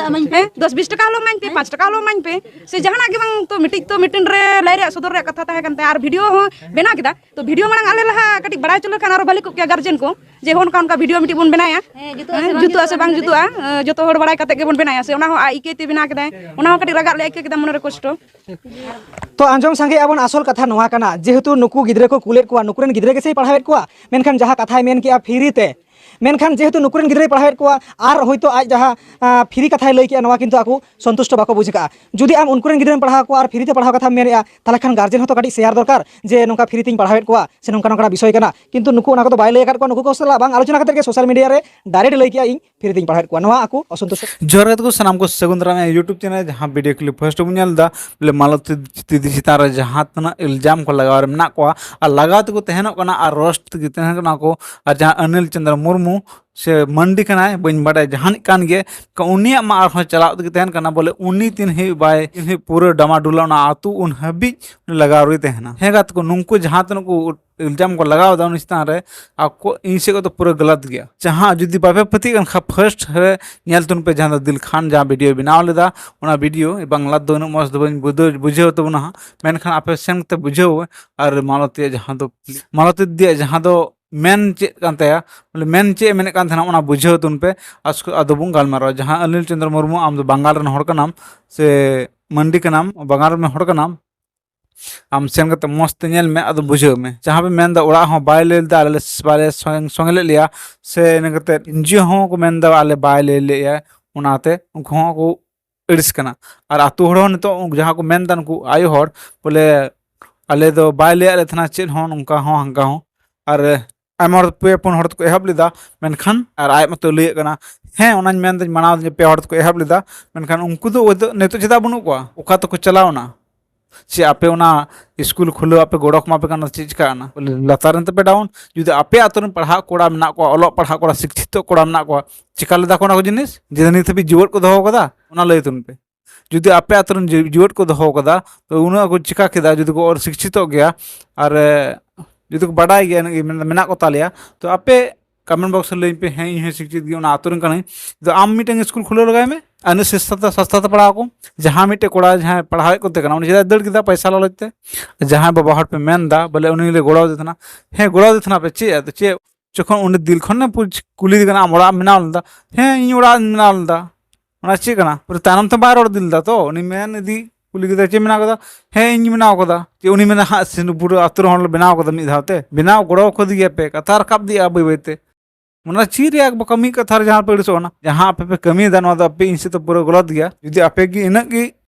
ᱦᱮᱸ, ᱫᱚᱥ ᱵᱤᱥ ᱴᱟᱠᱟ ᱦᱚᱞᱚ ᱮᱢᱟᱹᱧ ᱯᱮ, ᱯᱟᱸᱪ ᱴᱟᱠᱟ ᱦᱚᱞᱚ ᱮᱢᱟᱹᱧ ᱯᱮ, ᱥᱮ ᱡᱟᱦᱟᱱᱟᱜ ᱜᱮ ᱵᱟᱝ, ᱛᱚ ᱢᱤᱫᱴᱤᱡ ᱛᱚ ᱢᱤᱴᱤᱝ ᱨᱮ ᱞᱟᱹᱭ ᱨᱮᱭᱟᱜ ᱥᱚᱫᱚᱨ ᱨᱮᱭᱟᱜ ᱠᱟᱛᱷᱟ ᱛᱟᱦᱮᱸ ᱠᱟᱱ ᱛᱟᱭᱟ᱾ ᱟᱨ ᱵᱷᱤᱰᱤᱭᱳ ᱦᱚᱸ ᱵᱮᱱᱟᱣ ᱠᱮᱫᱟ, ᱛᱚ ᱵᱷᱤᱰᱤᱭᱳ ᱢᱟᱲᱟᱝ ᱟᱞᱮ ᱞᱟᱦᱟ ᱠᱟᱹᱴᱤᱡ ᱵᱟᱲᱟᱭ ᱦᱚᱪᱚ ᱞᱮᱠᱷᱟᱱ ᱟᱨᱚ ᱵᱷᱟᱞᱤ ᱠᱚᱜ ᱠᱮᱭᱟ ᱜᱟᱨᱡᱮᱱ ᱠᱚ, ᱡᱮ ᱦᱚᱸ ᱱᱚᱝᱠᱟ ᱚᱱᱠᱟ ᱵᱷᱤᱰᱤᱭᱳ ᱢᱤᱫᱴᱤᱡ ᱵᱚᱱ ᱵᱮᱱᱟᱣᱟ᱾ ᱦᱮᱸ, ᱡᱩᱛᱩᱜᱼᱟ ᱥᱮ ᱦᱮᱸ, ᱵᱟᱝ ᱡᱩᱛᱩᱜᱼᱟ ᱥᱮ ᱡᱩᱛᱩᱜᱼᱟ ᱵᱟᱝ ᱢᱮᱱᱛᱮ᱾ ᱡᱩᱛᱩᱜᱼᱟ, ᱮᱸ, ᱡᱚᱛᱚ ᱦᱚᱲ ᱵᱟᱲᱟᱭ ᱠᱟᱛᱮ ᱜᱮᱵᱚᱱ ᱵᱮᱱᱟᱣᱟ ᱥᱮ, ᱚᱱᱟ ᱦᱚᱸ ᱟᱡ ᱤᱠᱟᱹᱭ ᱛᱮ ᱵᱮᱱᱟᱣ ᱠᱮᱫᱟᱭ, ᱚᱱᱟ ᱦᱚᱸ ᱠᱟᱹᱴᱤᱡ ᱨᱟᱜᱟᱜ ᱞᱮ ᱟᱹᱭᱠᱟᱹᱣ ᱠᱮᱫᱟ ᱢᱚᱱᱮ ᱨᱮ ᱠᱚᱥᱴᱚ᱾ ᱛᱚ ᱟᱸᱡᱚᱢ ᱥᱟᱸᱜᱮ ᱟᱵᱚᱱ, ᱟᱥᱚᱞ ᱠᱟᱛᱷᱟ ᱱᱚᱣᱟ ᱠᱟᱱᱟ, ᱡᱮᱦᱮᱛᱩ ᱱᱩᱠᱩ ᱜᱤᱫᱽᱨᱟᱹ ᱠᱚ ᱠᱩᱞᱮᱫ ᱠᱚᱣᱟ, ᱱᱩᱠᱩ ᱨᱮᱱ ᱜᱤᱫᱽᱨᱟᱹ ᱜᱮᱥᱮᱭ ᱯᱟᱲᱦᱟᱣᱮᱫ ᱠᱚᱣᱟ, ᱢᱮᱱᱠᱷᱟᱱ ᱡᱟᱦᱟᱸ ᱠᱟᱛᱷᱟᱭ ᱢᱮᱱ ᱠᱮᱜᱼᱟ ᱯᱷᱨᱤ ᱛᱮ, ᱢᱮᱱᱠᱷᱟᱱ ᱡᱮᱦᱮᱛᱩ ᱱᱩᱠᱩ ᱨᱮᱱ ᱜᱤᱫᱽᱨᱟᱹᱭ ᱯᱟᱲᱦᱟᱣᱮᱫ ᱠᱚᱣᱟ ᱟᱨ ᱦᱚᱭᱛᱳ ᱟᱡ ᱡᱟᱦᱟᱸ ᱯᱷᱤᱨᱤ ᱠᱟᱛᱷᱟᱭ ᱞᱟᱹᱭ ᱠᱮᱜᱼᱟ, ᱱᱚᱣᱟ ᱠᱤᱱᱛᱩ ᱟᱠᱚ ᱥᱚᱱᱛᱩᱥᱴᱚ ᱵᱟᱠᱚ ᱵᱩᱡᱷᱟᱹᱜᱼᱟ᱾ ᱡᱩᱫᱤ ᱟᱢ ᱩᱱᱠᱩ ᱨᱮᱱ ᱜᱤᱫᱽᱨᱟᱹᱢ ᱯᱟᱲᱦᱟᱣ ᱠᱚᱣᱟ ᱟᱨ ᱯᱷᱤᱨᱤ ᱛᱮ ᱯᱟᱲᱦᱟᱣ ᱠᱟᱛᱷᱟᱢ ᱢᱮᱱᱮᱫᱼᱟ, ᱛᱟᱦᱚᱞᱮ ᱠᱷᱟᱱ ᱜᱟᱨᱡᱮᱱ ᱦᱚᱸᱛᱚ ᱠᱟᱹᱴᱤᱡ ᱥᱮᱭᱟᱨ ᱫᱚᱨᱠᱟᱨ ᱡᱮ ᱱᱚᱝᱠᱟ ᱯᱷᱤᱨᱤ ᱛᱮᱧ ᱯᱟᱲᱦᱟᱣᱮᱫ ᱠᱚᱣᱟ ᱥᱮ ᱱᱚᱝᱠᱟ ᱱᱚᱝᱠᱟᱱᱟᱜ ᱵᱤᱥᱚᱭ ᱠᱟᱱᱟ, ᱠᱤᱱᱛᱩ ᱱᱩᱠᱩ ᱚᱱᱟ ᱠᱚᱫᱚ ᱵᱟᱭ ᱞᱟᱹᱭ ᱟᱠᱟᱫ ᱠᱚᱣᱟ᱾ ᱱᱩᱠᱩ ᱠᱚ ᱥᱟᱞᱟᱜ ᱵᱟᱝ ᱟᱞᱳᱪᱚᱱᱟ ᱠᱟᱛᱮ ᱜᱮ ᱥᱳᱥᱟᱞ ᱢᱤᱰᱤᱭᱟ ᱨᱮ ᱰᱟᱭᱨᱮᱠᱴ ᱞᱟᱹᱭ ᱠᱮᱜᱼᱟ, ᱤᱧ ᱯᱷᱤᱨᱤ ᱛᱮᱧ ᱯᱟᱲᱦᱟᱣᱮᱫ ᱠᱚᱣᱟ᱾ ᱱᱚᱣᱟ ᱟᱠᱚ ᱚᱥᱚᱱᱛᱩᱥᱴ᱾ ᱡᱚᱦᱟᱨ ᱜᱮ ᱛᱟᱠᱚ ᱥᱟᱱᱟᱢ ᱠᱚ ᱥᱟᱹᱜᱩᱱ ᱫᱟᱨᱟᱢ ᱤᱧᱟᱹᱜ YouTube ᱪᱮᱱᱮᱞ ᱡᱟᱦᱟᱸ ᱵᱷᱤᱰᱤᱭᱳ ᱠᱞᱤᱯ ᱯᱷᱟᱥᱴ ᱵᱚᱱ ᱧᱮᱞ ᱮᱫᱟ, ᱵᱚᱞᱮ ᱢᱟᱞᱚᱛᱤ ᱫᱤᱫᱤ ᱪᱮᱛᱟᱱ ᱨᱮ ᱡᱟᱦᱟᱸ ᱛᱤᱱᱟᱹᱜ ᱤᱞᱡᱟᱢ ᱠᱚ ᱞᱟᱜᱟᱣ ᱨᱮ ᱢᱮᱱᱟᱜ ᱠᱚᱣᱟ ᱟᱨ ᱞᱟᱜᱟᱣ ᱛᱮᱠᱚ ᱛᱟᱦᱮᱱᱚᱜ ᱠᱟᱱᱟ ᱟᱨ ᱨᱳᱥᱴ ᱛᱮᱜᱮ ᱛᱟᱦᱮᱱ ᱠᱟᱱᱟ ᱠᱚ, ᱟᱨ ᱡᱟᱦᱟᱸ ᱚᱱᱤᱞ ᱪᱚᱸᱫᱽᱨᱚ ᱢᱩᱨᱢᱩ ᱥᱮ ᱢᱟᱱᱰᱤ ᱠᱟᱱᱟᱭ, ᱵᱟᱹᱧ ᱵᱟᱰᱟᱭᱟ, ᱡᱟᱦᱟᱱᱤᱡ ᱠᱟᱱ ᱜᱮ, ᱠᱟ-, ᱩᱱᱤᱭᱟᱜ ᱢᱟ ᱟᱨᱦᱚᱸ ᱪᱟᱞᱟᱜ ᱛᱮᱜᱮ ᱛᱟᱦᱮᱱ ᱠᱟᱱᱟ, ᱵᱚᱞᱮ ᱩᱱᱤ ᱛᱤᱱ ᱦᱟᱹᱵᱤᱡ ᱵᱟᱭ, ᱛᱤᱱ ᱦᱟᱹᱵᱤᱡ ᱯᱩᱨᱟᱹ ᱰᱟᱢᱟᱰᱩᱞᱟ ᱚᱱᱟ ᱟᱹᱛᱩ, ᱩᱱ ᱦᱟᱹᱵᱤᱡ ᱞᱟᱜᱟᱣ ᱨᱮ ᱛᱟᱦᱮᱱᱟ᱾ ᱦᱮᱸ ᱜᱟᱛᱮ ᱠᱚ, ᱱᱩᱝᱠᱩ ᱡᱟᱦᱟᱸ ᱛᱤᱱᱟᱹᱜ ᱠᱚ ᱤᱞᱡᱟᱢ ᱠᱚ ᱞᱟᱜᱟᱣ ᱮᱫᱟ ᱩᱱᱤ ᱪᱮᱛᱟᱱ ᱨᱮ, ᱟᱠᱚ ᱤᱧ ᱥᱮᱫ ᱠᱷᱚᱱ ᱫᱚ ᱯᱩᱨᱟᱹ ᱜᱟᱞᱟᱛ ᱜᱮᱭᱟ᱾ ᱡᱟᱦᱟᱸ ᱡᱩᱫᱤ ᱵᱟᱯᱮ ᱯᱟᱹᱛᱭᱟᱹᱜ ᱠᱟᱱ ᱠᱷᱟᱱ, ᱯᱷᱟᱨᱥᱴ ᱨᱮ ᱧᱮᱞ ᱛᱟᱵᱚᱱ ᱯᱮ, ᱡᱟᱦᱟᱸ ᱫᱚ ᱫᱤᱞ ᱠᱷᱟᱱ ᱡᱟᱦᱟᱸ ᱵᱷᱤᱰᱤᱭᱳ ᱵᱮᱱᱟᱣ ᱞᱮᱫᱟ, ᱚᱱᱟ ᱵᱷᱤᱰᱤᱭᱳ ᱵᱟᱝᱞᱟ ᱫᱚ ᱩᱱᱟᱹᱜ ᱢᱚᱸᱡᱽ ᱫᱚ ᱵᱟᱹᱧ ᱵᱩᱡᱷᱟᱹᱣ, ᱵᱩᱡᱷᱟᱹᱣ ᱛᱟᱵᱚᱱᱟ ᱦᱟᱸᱜ, ᱢᱮᱱᱠᱷᱟᱱ ᱟᱯᱮ ᱥᱮᱱ ᱠᱟᱛᱮ ᱵᱩᱡᱷᱟᱹᱣ᱾ ᱟᱨ ᱢᱟᱞᱚᱛᱤᱭᱟᱜ ᱡᱟᱦᱟᱸ ᱫᱚ, ᱢᱟᱞᱚᱛᱤ ᱫᱤᱫᱤᱭᱟᱜ ᱡᱟᱦᱟᱸ ᱫᱚ ᱢᱮᱱ ᱪᱮᱫ ᱠᱟᱱ ᱛᱟᱭᱟ, ᱵᱚᱞᱮ ᱢᱮᱱ ᱪᱮᱫ ᱮ ᱢᱮᱱᱮᱫ ᱠᱟᱱ ᱛᱟᱦᱮᱱᱟ, ᱚᱱᱟ ᱵᱩᱡᱷᱟᱹᱣ ᱛᱟᱵᱚᱱ ᱯᱮ᱾ ᱟᱥ-, ᱟᱫᱚ ᱵᱚᱱ ᱜᱟᱞᱢᱟᱨᱟᱣᱟ᱾ ᱡᱟᱦᱟᱸ ᱚᱱᱤᱞ ᱪᱚᱸᱫᱽᱨᱚ ᱢᱩᱨᱢᱩ, ᱟᱢ ᱫᱚ ᱵᱟᱝᱜᱟᱞ ᱨᱮᱱ ᱦᱚᱲ ᱠᱟᱱᱟᱢ ᱥᱮ ᱢᱟᱱᱰᱤ ᱠᱟᱱᱟᱢ, ᱵᱟᱝᱜᱟᱞ ᱨᱮᱱ ᱦᱚᱲ ᱠᱟᱱᱟᱢ, ᱟᱢ ᱥᱮᱱ ᱠᱟᱛᱮ ᱢᱚᱸᱡᱽ ᱛᱮ ᱧᱮᱞ ᱢᱮ, ᱟᱫᱚ ᱵᱩᱡᱷᱟᱹᱣ ᱢᱮ᱾ ᱡᱟᱦᱟᱸ ᱯᱮ ᱢᱮᱱ ᱮᱫᱟ ᱚᱲᱟᱜ ᱦᱚᱸ ᱵᱟᱭ ᱞᱟᱹᱭ ᱞᱮᱫᱟ, ᱟᱞᱮ ᱞᱮ, ᱵᱟᱞᱮ ᱥᱚᱝ-, ᱥᱚᱸᱜᱮ ᱞᱮᱫ ᱞᱮᱭᱟ, ᱥᱮ ᱤᱱᱟᱹ ᱠᱟᱛᱮ ᱮᱱᱡᱤᱭᱳ ᱦᱚᱸ ᱠᱚ ᱢᱮᱱ ᱮᱫᱟ ᱟᱞᱮ ᱵᱟᱭ ᱞᱟᱹᱭ ᱞᱮᱫᱼᱟ, ᱚᱱᱟᱛᱮ ᱩᱱᱠᱩ ᱦᱚᱸ ᱠᱚ ᱟᱹᱲᱤᱥ ᱠᱟᱱᱟ᱾ ᱟᱨ ᱟᱛᱳ ᱦᱚᱲ ᱦᱚᱸ ᱱᱤᱛᱚᱜ ᱡᱟᱦᱟᱸ ᱠᱚ ᱢᱮᱱ ᱮᱫᱟ ᱱᱩᱠᱩ ᱟᱭᱳ ᱦᱚᱲ, ᱵᱚᱞᱮ ᱟᱞᱮ ᱫᱚ ᱵᱟᱭ ᱞᱟᱹᱭᱟᱫ ᱞᱮ ᱛᱟᱦᱮᱱᱟ ᱪᱮᱫ ᱦᱚᱸ, ᱱᱚᱝᱠᱟ ᱦᱚᱸ ᱦᱟᱱᱠᱟ ᱦᱚᱸ᱾ ᱟᱨ ᱟᱭᱢᱟ ᱦᱚᱲ, ᱯᱮ ᱯᱩᱱ ᱦᱚᱲ ᱫᱚᱠᱚ ᱮᱦᱚᱵ ᱞᱮᱫᱟ, ᱢᱮᱱᱠᱷᱟᱱ ᱟᱨ ᱟᱡ ᱢᱟᱛᱚ ᱞᱟᱹᱭᱮᱫ ᱠᱟᱱᱟ, ᱦᱮᱸ, ᱚᱱᱟᱧ ᱢᱮᱱᱫᱟᱹᱧ, ᱢᱟᱲᱟᱝ ᱯᱮ ᱦᱚᱲ ᱫᱚᱠᱚ ᱮᱦᱚᱵ ᱞᱮᱫᱟ, ᱢᱮᱱᱠᱷᱟᱱ ᱩᱱᱠᱩ ᱫᱚ ᱱᱤᱛᱚᱜ ᱪᱮᱫᱟᱜ ᱵᱟᱹᱱᱩᱜ ᱠᱚᱣᱟ? ᱚᱠᱟ ᱛᱮᱠᱚ ᱪᱟᱞᱟᱣᱱᱟ? ᱪᱮ ᱟᱯᱮ ᱚᱱᱟ ᱥᱠᱩᱞ ᱠᱷᱩᱞᱟᱹᱣ ᱟᱯᱮ ᱜᱚᱲᱚ ᱠᱚ ᱮᱢᱟ ᱯᱮ ᱠᱟᱱᱟ, ᱪᱮᱫ ᱪᱤᱠᱟᱹᱜ ᱠᱟᱱᱟ? ᱵᱚᱞᱮ ᱞᱟᱛᱟᱨ ᱨᱮᱱ ᱛᱟᱯᱮ ᱰᱟᱣᱩᱱ᱾ ᱡᱩᱫᱤ ᱟᱯᱮ ᱟᱛᱳ ᱨᱮᱱ ᱯᱟᱲᱦᱟᱜ ᱠᱚᱲᱟ ᱢᱮᱱᱟᱜ ᱠᱚᱣᱟ, ᱚᱞᱚᱜ ᱯᱟᱲᱦᱟᱜ ᱠᱚᱲᱟ, ᱥᱤᱠᱠᱷᱤᱛᱚ ᱠᱚᱲᱟ ᱢᱮᱱᱟᱜ ᱠᱚᱣᱟ, ᱪᱮᱠᱟ ᱞᱮᱫᱟ ᱠᱚ ᱚᱱᱟ ᱠᱚ ᱡᱤᱱᱤᱥ? ᱡᱮ ᱱᱤᱛ ᱦᱟᱹᱵᱤᱡ ᱡᱤᱣᱮᱫ ᱠᱚ ᱫᱚᱦᱚ ᱠᱟᱫᱟ, ᱚᱱᱟ ᱞᱟᱹᱭ ᱛᱟᱵᱚᱱ ᱯᱮ᱾ ᱡᱩᱫᱤ ᱟᱯᱮ ᱟᱛᱳ ᱨᱮᱱ ᱡᱤ-, ᱡᱤᱣᱮᱫ ᱠᱚ ᱫᱚᱦᱚ ᱠᱟᱫᱟ, ᱛᱚ ᱩᱱᱟᱹᱜ ᱠᱚ ᱪᱤᱠᱟ ᱠᱮᱫᱟ? ᱡᱩᱫᱤ ᱠᱚ ᱚᱞ ᱥᱤᱠᱠᱷᱤᱛᱚᱜ ᱜᱮᱭᱟ ᱟᱨ, ᱮ, ᱡᱩᱫᱤ ᱠᱚ ᱵᱟᱰᱟᱭ ᱜᱮᱭᱟ, ᱢᱮᱱ-, ᱢᱮᱱᱟᱜ ᱠᱚ ᱛᱟᱞᱮᱭᱟ, ᱛᱚ ᱟᱯᱮ ᱠᱚᱢᱮᱱᱴ ᱵᱚᱠᱥ ᱨᱮ ᱞᱟᱹᱭ ᱯᱮ, ᱦᱮᱸ, ᱤᱧ ᱦᱚᱸ ᱥᱤᱠᱠᱷᱤᱛ ᱜᱮ, ᱚᱱᱟ ᱟᱛᱳ ᱨᱮᱱ ᱠᱟᱹᱱᱟᱹᱧ᱾ ᱛᱚ ᱟᱢ ᱢᱤᱫᱴᱮᱱ ᱥᱠᱩᱞ ᱠᱷᱩᱞᱟᱹᱣ ᱞᱟᱜᱟᱭ ᱢᱮ, ᱟᱨ ᱩᱱᱟᱹᱜ ᱥᱚᱥᱛᱟ ᱛᱮ, ᱥᱚᱥᱛᱟ ᱛᱮ ᱯᱟᱲᱦᱟᱣ ᱠᱚ᱾ ᱡᱟᱦᱟᱸ ᱢᱤᱫᱴᱮᱱ ᱠᱚᱲᱟ ᱡᱟᱦᱟᱸᱭ ᱯᱟᱲᱦᱟᱣᱮᱫ ᱠᱚ ᱛᱟᱦᱮᱸ ᱠᱟᱱᱟ, ᱩᱱᱤ ᱪᱮᱫᱟᱜ ᱫᱟᱹᱲ ᱠᱮᱫᱟ ᱯᱚᱭᱥᱟ ᱞᱟᱞᱚᱪ ᱛᱮ? ᱡᱟᱦᱟᱸᱭ ᱵᱟᱵᱟ ᱦᱚᱲ ᱯᱮ ᱢᱮᱱ ᱮᱫᱟ, ᱵᱚᱞᱮ ᱩᱱᱤ ᱞᱮ ᱜᱚᱲᱚ ᱟᱫᱮ ᱛᱟᱦᱮᱱᱟ, ᱦᱮᱸ, ᱜᱚᱲᱚ ᱟᱫᱮ ᱛᱟᱦᱮᱱᱟ ᱯᱮ, ᱪᱮᱫ ᱟᱫᱚ ᱪᱮᱫ? ᱡᱚᱠᱷᱚᱱ ᱩᱱᱤ ᱫᱤᱞ ᱠᱷᱚᱱ ᱮ ᱯᱩᱪ-, ᱠᱩᱞᱤ ᱠᱟᱱᱟ, "ᱟᱢ ᱚᱲᱟᱜ ᱮᱢ ᱵᱮᱱᱟᱣ ᱞᱮᱫᱟ?" "ᱦᱮᱸ, ᱤᱧ ᱚᱲᱟᱜ ᱤᱧ ᱵᱮᱱᱟᱣ ᱞᱮᱫᱟ᱾" ᱚᱱᱟ ᱪᱮᱫ ᱠᱟᱱᱟ? ᱯᱩᱨᱟᱹ ᱛᱟᱭᱱᱚᱢ ᱛᱮ ᱵᱟᱭ ᱨᱚᱲ ᱤᱫᱤ ᱞᱮᱫᱟ ᱛᱚ᱾ ᱩᱱᱤ ᱢᱮᱱ ᱤᱫᱤ, ᱠᱩᱞᱤ ᱠᱮᱫᱟ, "ᱪᱮᱫ ᱵᱮᱱᱟᱣ ᱠᱟᱫᱟ?" "ᱦᱮᱸ, ᱤᱧ ᱵᱮᱱᱟᱣ ᱠᱟᱫᱟ᱾" ᱪᱮᱫ ᱩᱱᱤ ᱢᱮᱱᱟ, "ᱦᱟᱸᱜ ᱥᱮ ᱯᱩᱨᱟᱹ ᱟᱹᱛᱩ ᱨᱮᱱ ᱦᱚᱲ ᱞᱮ ᱵᱮᱱᱟᱣ ᱠᱟᱫᱟ ᱢᱤᱫ ᱫᱷᱟᱣ ᱛᱮ"? ᱵᱮᱱᱟᱣ ᱜᱚᱲᱚ ᱠᱟᱫᱮ ᱜᱮᱭᱟ ᱯᱮ, ᱠᱟᱛᱷᱟ ᱨᱟᱠᱟᱵ ᱤᱫᱤᱜᱼᱟ ᱵᱟᱹᱭ ᱵᱟᱹᱭ ᱛᱮ᱾ ᱚᱱᱟ ᱪᱮᱫ ᱨᱮᱭᱟᱜ ᱵᱟᱠᱚ ᱢᱤᱫ ᱠᱟᱛᱷᱟ ᱨᱮ ᱡᱟᱦᱟᱸ ᱯᱮ ᱟᱹᱲᱤᱥᱚᱜ ᱠᱟᱱᱟ, ᱡᱟᱦᱟᱸ ᱟᱯᱮ ᱯᱮ ᱠᱟᱹᱢᱤᱭᱮᱫᱟ, ᱱᱚᱣᱟ ᱫᱚ ᱟᱯᱮ ᱤᱧ ᱥᱮᱫ ᱫᱚ ᱯᱩᱨᱟᱹ ᱜᱚᱞᱚᱛ ᱜᱮᱭᱟ᱾ ᱡᱩᱫᱤ ᱟᱯᱮ ᱜᱮ ᱤᱱᱟᱹᱜ ᱜᱮ